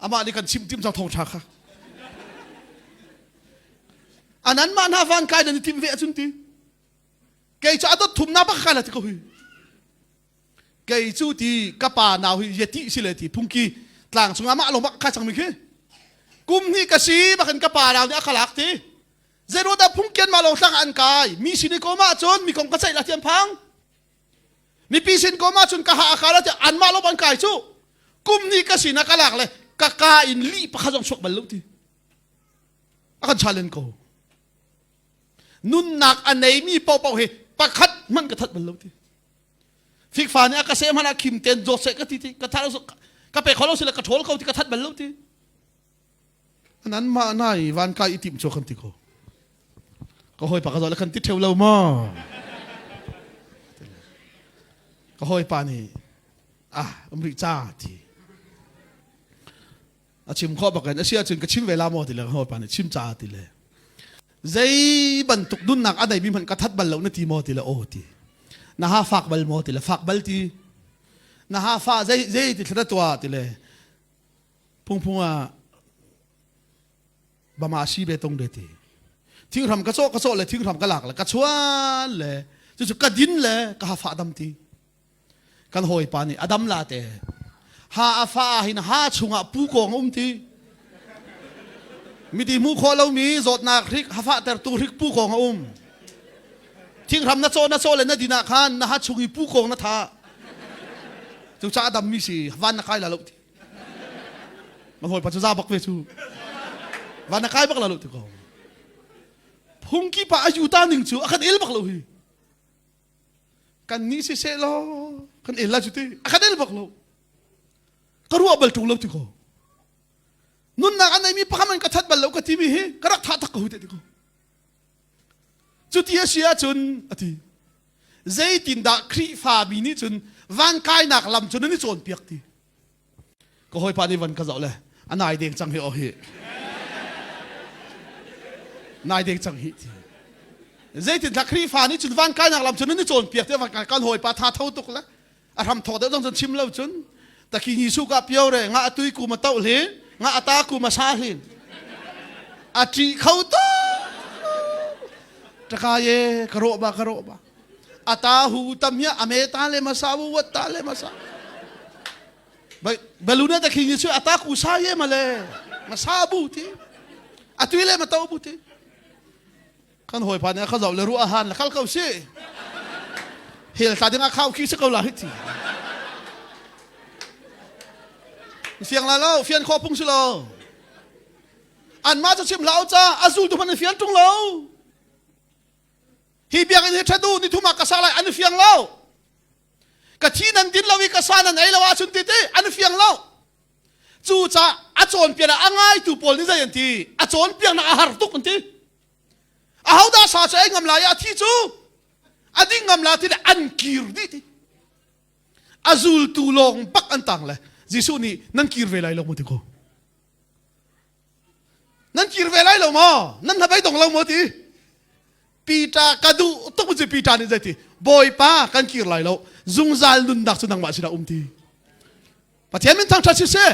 amah nih kan chim tim cang thawngṭha kha anan mah hna van kai nan i tim ve ahcun ti kei cu a dot thum na bak kai la ti ko hi kei cu ti ka pa nau hi yeti si le ti phungki tlang chung amah lo bak kai cang mi khi kum hnih ka si bakin ka pa nau nih a ka lak ti zeiruah phungkian ma lo tlang an kai mi sin i ko ma cun mi kong ka ceih la ti an phang mipi sin ko ma cun ka ha aka la ti anmah lo ban kai cu kum ni ka sin ka lak le ka ka in li pakhat zong chuak bal lo ti a kan challenge ko nunnak a neimi paohpaoh hi pakhat hmanh ka that bal lo ti fikfa nih a ka seh hmanh ah khim ten zawt seh ka ti ti ka that ka pe kho lo si le ka ṭhawl ko ti ka that bal lo ti Nan mah na i van kai i tim cu kan ti ko. Ka hawipa ka zawh le kan ti ṭheu lo maw? Ka hawipa nih ah um rih ca ti. A chim khawh bak in a si ahcun ka chim ve la maw ti le ka hawipa nih chim ca ti le. Zei bantuk nunnak a neimi hmanh ka that bal lo na ti maw ti le aw ti. Na ha fak bal maw ti le fak bal ti. Na ha fa zei zei ti thla tuah ti le Phungphung ah bama si be tong de ti. Thinghram ka cawh ka cawh le thinghram ka lak le ka chuan le cucu ka din le ka hafa dam ti. Kan hawipa nih a dam la te. Ha a fa ah hin ha chungah pu kong a um ti. Miti hmuh khawh lomi zawtnak hrik hafah tertu hrik pu kong a um. Thinghram na cawh na cawh le na din ah khan na ha chung i pu kong na tha. Cucaah a dammi si van na kai la lo ti. Na hawipa cu za bak ve cu. Van na kai bak la lo ti ko. Phungki pa a yuta ning cu a kan el bak lo hi. Kan nih si seh law kan el la cu ti. A kan el bak lo. Ka ruah bal ṭung lo ti ko. Nunnak a neimi pakhat man ka that bal lo ka timi hi ka rak thah tak ko te ti ko. Cuti a si ahcun a ti. Zeitindah Khrihfami nih cun van kainak lam cu nan i cawnpiak ti? Ka hawipa nih van ka zoh le a nai deng cang hi aw hi. Nai deng cang hi ti. Zeitindah Khrihfa nih cun van kainak lam cu nan i cawnpiak ti van kan hawipa tha tho tuk le a hram thawk deuh zong cun chim lo cun taki ni su ka pio re nga atui ku ma to hlin nga ata ku ma sa hlin a ṭi kho to taka ye ka ro ba ka ro ba ata hu tam ya ame ta le ma sa wu wat ta le ma sa baluna ta khi ni su ata ku sa ye ma le ma sa bu ti atui le ma to bu ti Kan hawipa nih a ka zoh le ruah han le kal ko si. Hel tla ding ah khau khi si ko la hi ti. Fiang la lo, fian kho pung si lo. An mah cu chim hlah ca, a zultu hmanh an fian ṭung lo. Hi biakinn hi ṭhat u, ni thum ah ka sak lai, an i fiang lo. Ka thi nan din lo i ka sa nan ei lo ahcun ti ti, an i fiang lo. Cucaah a cawnpiak ah a ngaitu pawl nih zei an ti? A cawnpiaknak a har tuk an ti. Ahodah sa cu ei ngam lai a thi cu a ding ngam la ti le an kir dih ti. A zultu lawng bak an tang le Jesuh nih nan kir ve lai lo maw ti ko. Nan kir ve lai lo maw? Nan hnabei dong lo maw ti? Peter ka duh tuk cu Peter nih zei ti? Bawipa kan kir lai lo. Zungzal nunnak cu nangmah sinah um ti. Pathian min thangṭhat siseh.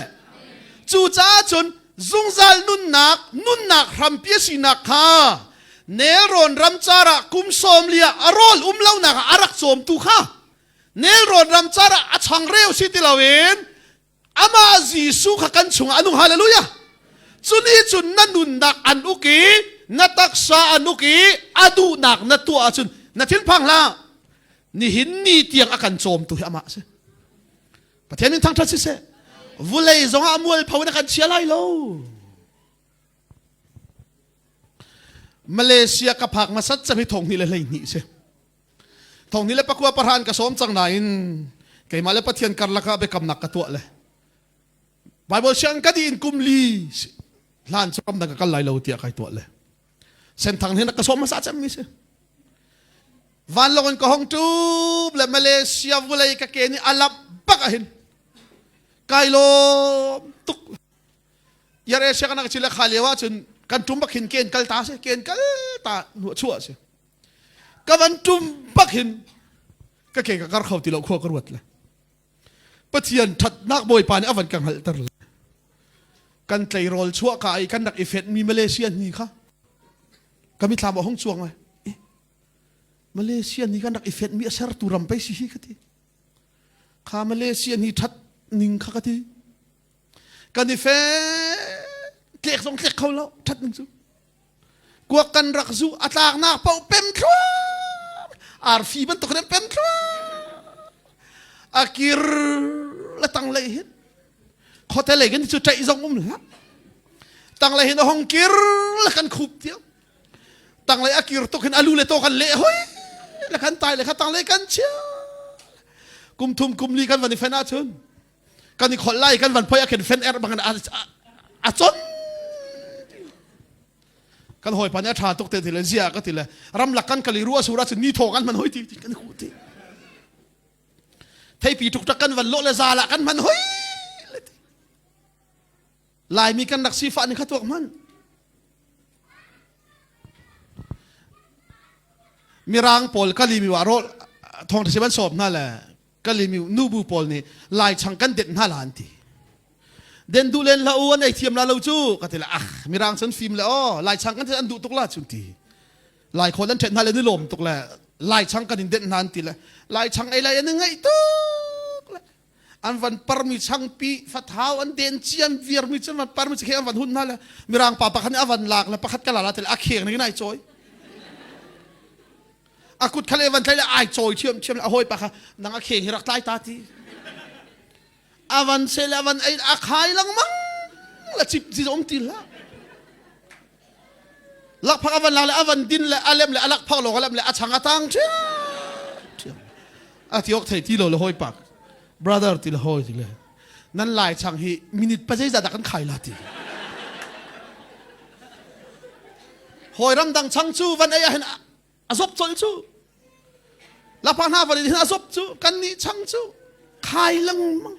Cucaah cun zungzal nunnak nunnak hrampi a sinak kha nelrawn ramcar ah kum sawm li ah a rawl um lonak ah a rak cawmtu kha nelrawn ramcar ah a changreu si ti loin amah Jesuh kha kan chungah a nung hallelujah cu nih cun na nunnak an uk i na taksa an uk i a duhnak na tuah ahcun na thinphang hlah nihin ni tiang a kan cawmtu hi amah a si Pathian min thangṭhat siseh vulei zongah mualpho in a kan chia lai lo Malaysia ka phak hmasat cem hi thong hnih le 12 si thong hnih le pakua pahra an ka sawm cang nain keimah le Pathian karlak ah biakamnak ka tuah le Bible siang ka di in kum li hlan cu ramdang ka kal lai lo tiah kai tuah le Senthang hin ka sawm hmasa cem mi si Vanlawng in ka hong ṭup le Malaysia vulei ka ke nih a lamh bak ahhin kai lawm tuk. Air Asia kan chile kha lio ahcun kan ṭum bak hin ken kal ta si ken kal ta hnuah chuah si. Ka van ṭum bak hin ka ke ka kar kho ti lo khua ka ruat le. Pathian ṭhatnak Bawipa nih a van ka hngalhter le kan tleirawl chuah ka i kan rak i fenhmi Malaysia ni kha ka mithlam a hung cuang ai. Malaysia nih kan rak i fenhmi a sertu ram pei si hi ka ti. Kha Malaysia nih ṭhat ning kha ka ti. Kan i fe tlek zong tlek kho lo ṭhat ning cu. Kuak kan rak zu a tlaknak paoh pem thluam arfi bantuk in pem thluam a kir le tang lei hin khote lei kan cu ṭaih zong um hlah tang lei hin a hong kir le kan khup tiang tanglei a kir tuk hin alu le to kan leh hoi le kan tai le kha tanglei kan chia kum thum kum li kan van i fen ahcun kan i kholh lai kan van phoi a khen fen er bang a chon kan hawipa nih a tha tuk te ti le zia ka ti le ramlak kan kali ru a sur ahcun ni thaw kan hman hoi ti kan hu ti theipi tuk tak kan van lo le zala kan hman hoi le ti Laimi kan rak sifah ning kha tuak hmanh. Mirang pawl kalimi wa rawl thong si ban sawm hna le kalimi nubu pawl nih lai chang kan det hna la an ti. Den du len la u an ei thiam la lo cu ka ti la ah mirang cun fim le o lai chang kan an duh tuk la chun ti. Lai khawl an ṭhet hna le ni lawm tuk le lai chang kan in denh hna an ti le lai chang ei lai an i ngaih tuk le an van parmi changpi fathau an den ciam viarmi cu van parmi cu an van hun hna le mirang pa pakhat nih a van lak le pakhat ka la la te le a kheng ning in ai cawi a kut kha le van tlai le ai cawi thiam thiam le a hawi pa kha nang a kheng hi rak tlai ta ti a van se le a van ei a khai lengmang la cip ci um ti hlah Lakphak a van lak le a van din le a lem le a lakphak lawng a lem le a chang a tang ṭhiam. A ti awk thei ti lo le hawi pak. Brother ti le hawi ti le. Nan lai chang hi minute pa zeizah dah kan khai la ti. Hawi ramdang chang cu van ei ah hin a zop colh cu. Lakphak hna van hin a zop cu kan nih chang cu khai lengmang.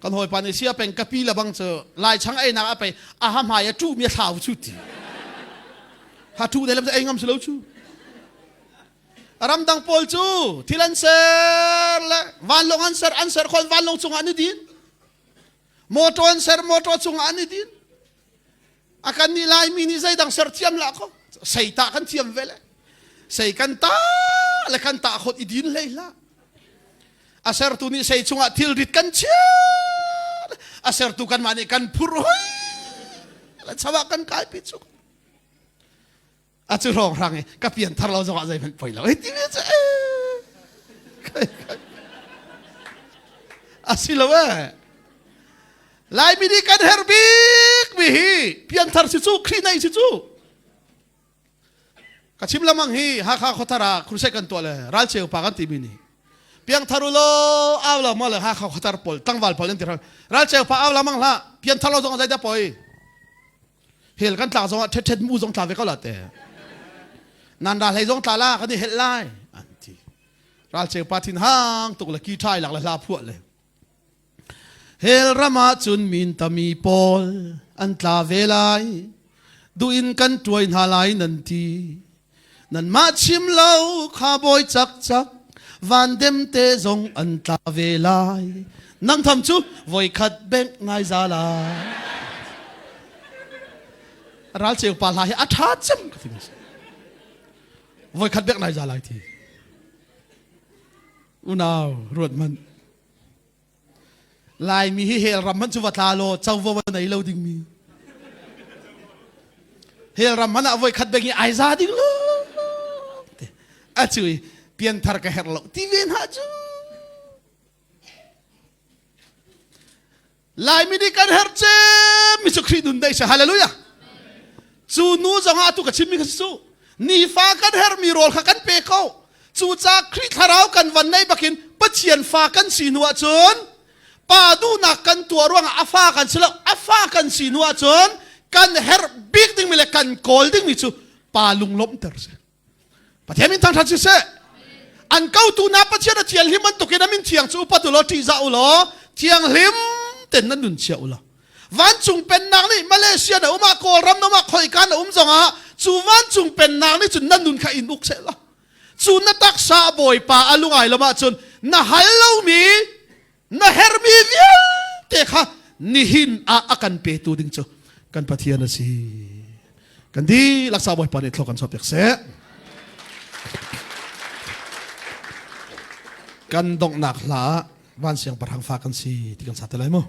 Kan hawipa nih sia peng kapi le bang cu lai chang einak a pei a ha hmai a ṭuh mi a thlau cu ti. Ha ṭuh dei lam ei ngam si lo cu. Ramdang pawl cu thil an ser le vanlawng an ser an ser khon vanlawng cungah an i din. Motor an ser motor cungah an i din. A kan nih Laimi nih zeidang ser thiam lah ko. Sei tah kan thiam ve le. Sei kan tah le kan tah khot i din hlei hlah. A sertu nih sei chungah thilrit kan chiah. A sertu kanmah nih kan phur hoi. Le chawah kan kai pi chuk. A cu hrawng hrang i ka pian thar lo zongah zeihmanh poi lo. Hei ti mi cu a si lo eh. Laimi nih kan herh bik mi hi pianthar si cu Khrih nei si cu. Ka chim lamang hi Hakha khuathar ah crusade kan tuah le ralcheu pa kan timi nih piangthar u law au lo ma le Hakha khuathar pawl tlangval pawl an ti ralcheu pa au lamang hlah pianthar lo zong zeidah poi hel kan tlak zong ah ṭhet ṭhet mu zong tla ve ko la te nan ra hlei zong tla la kan i helh lai an ti ralcheu pa thin hang tuk le ki ṭhai lak le hla phuah le Hell ram ah cun min tami pawl an tla ve lai. Duh in kan tuai hna lai nan ti. Nanmah chim lo kha bawi cakcak van demte zong an tla ve lai. Nang tham cu voikhat bengh ngai za lai. Ralceu pa hla hi a ṭha cem ka ti. Voikhat bengh nai za lai ti. Unau ruat hmanh. Laimi hi hell ram hmanh cu va tla law covo a nei lo dingmi. Hell ram hmanh ah voi khat beng i ai za ding lo. A cu i pianthar ka herh lo ti ve hna cu. Laimi nih kan herh cem mi cu Khrih nun dei si. Hallelujah. Cu nu zong ah atu ka chimmi kha si cu. Nifa kan herhmi rawl kha kan pe ko. Cucaah Khrih thlarau kan van nei bakin Pathian fa kan si hnu ahcun pa duhnak kan tuah ruangah a fa kan si lo a fa kan si hnu ahcun kan herh bik dingmi le kan kawl dingmi cu pa lunglawmhter si. Pathian min thangṭhat siseh. An kotu na Pathian a thianghlim bantukin a min thiang cu upat u law ṭihzah u law thianghlim ten nan nun chia u law. Vancung pennak nih Malaysia na um ah Kawlram na um ah khoika na um zongah cu vancung pennak nih cun na nun kha in uk seh law. Cu na taksa Bawipa a lungai lam ahcun na hal lomi na hermi vialte kha nihin ah a kan petu ding cu kan Pathian a si. Kan dihlak sa Bawipa nih thlawk kan chuah piak seh. Kan donghnak hla ah van siangpahrang fa kan si ti kan sa te lai mu.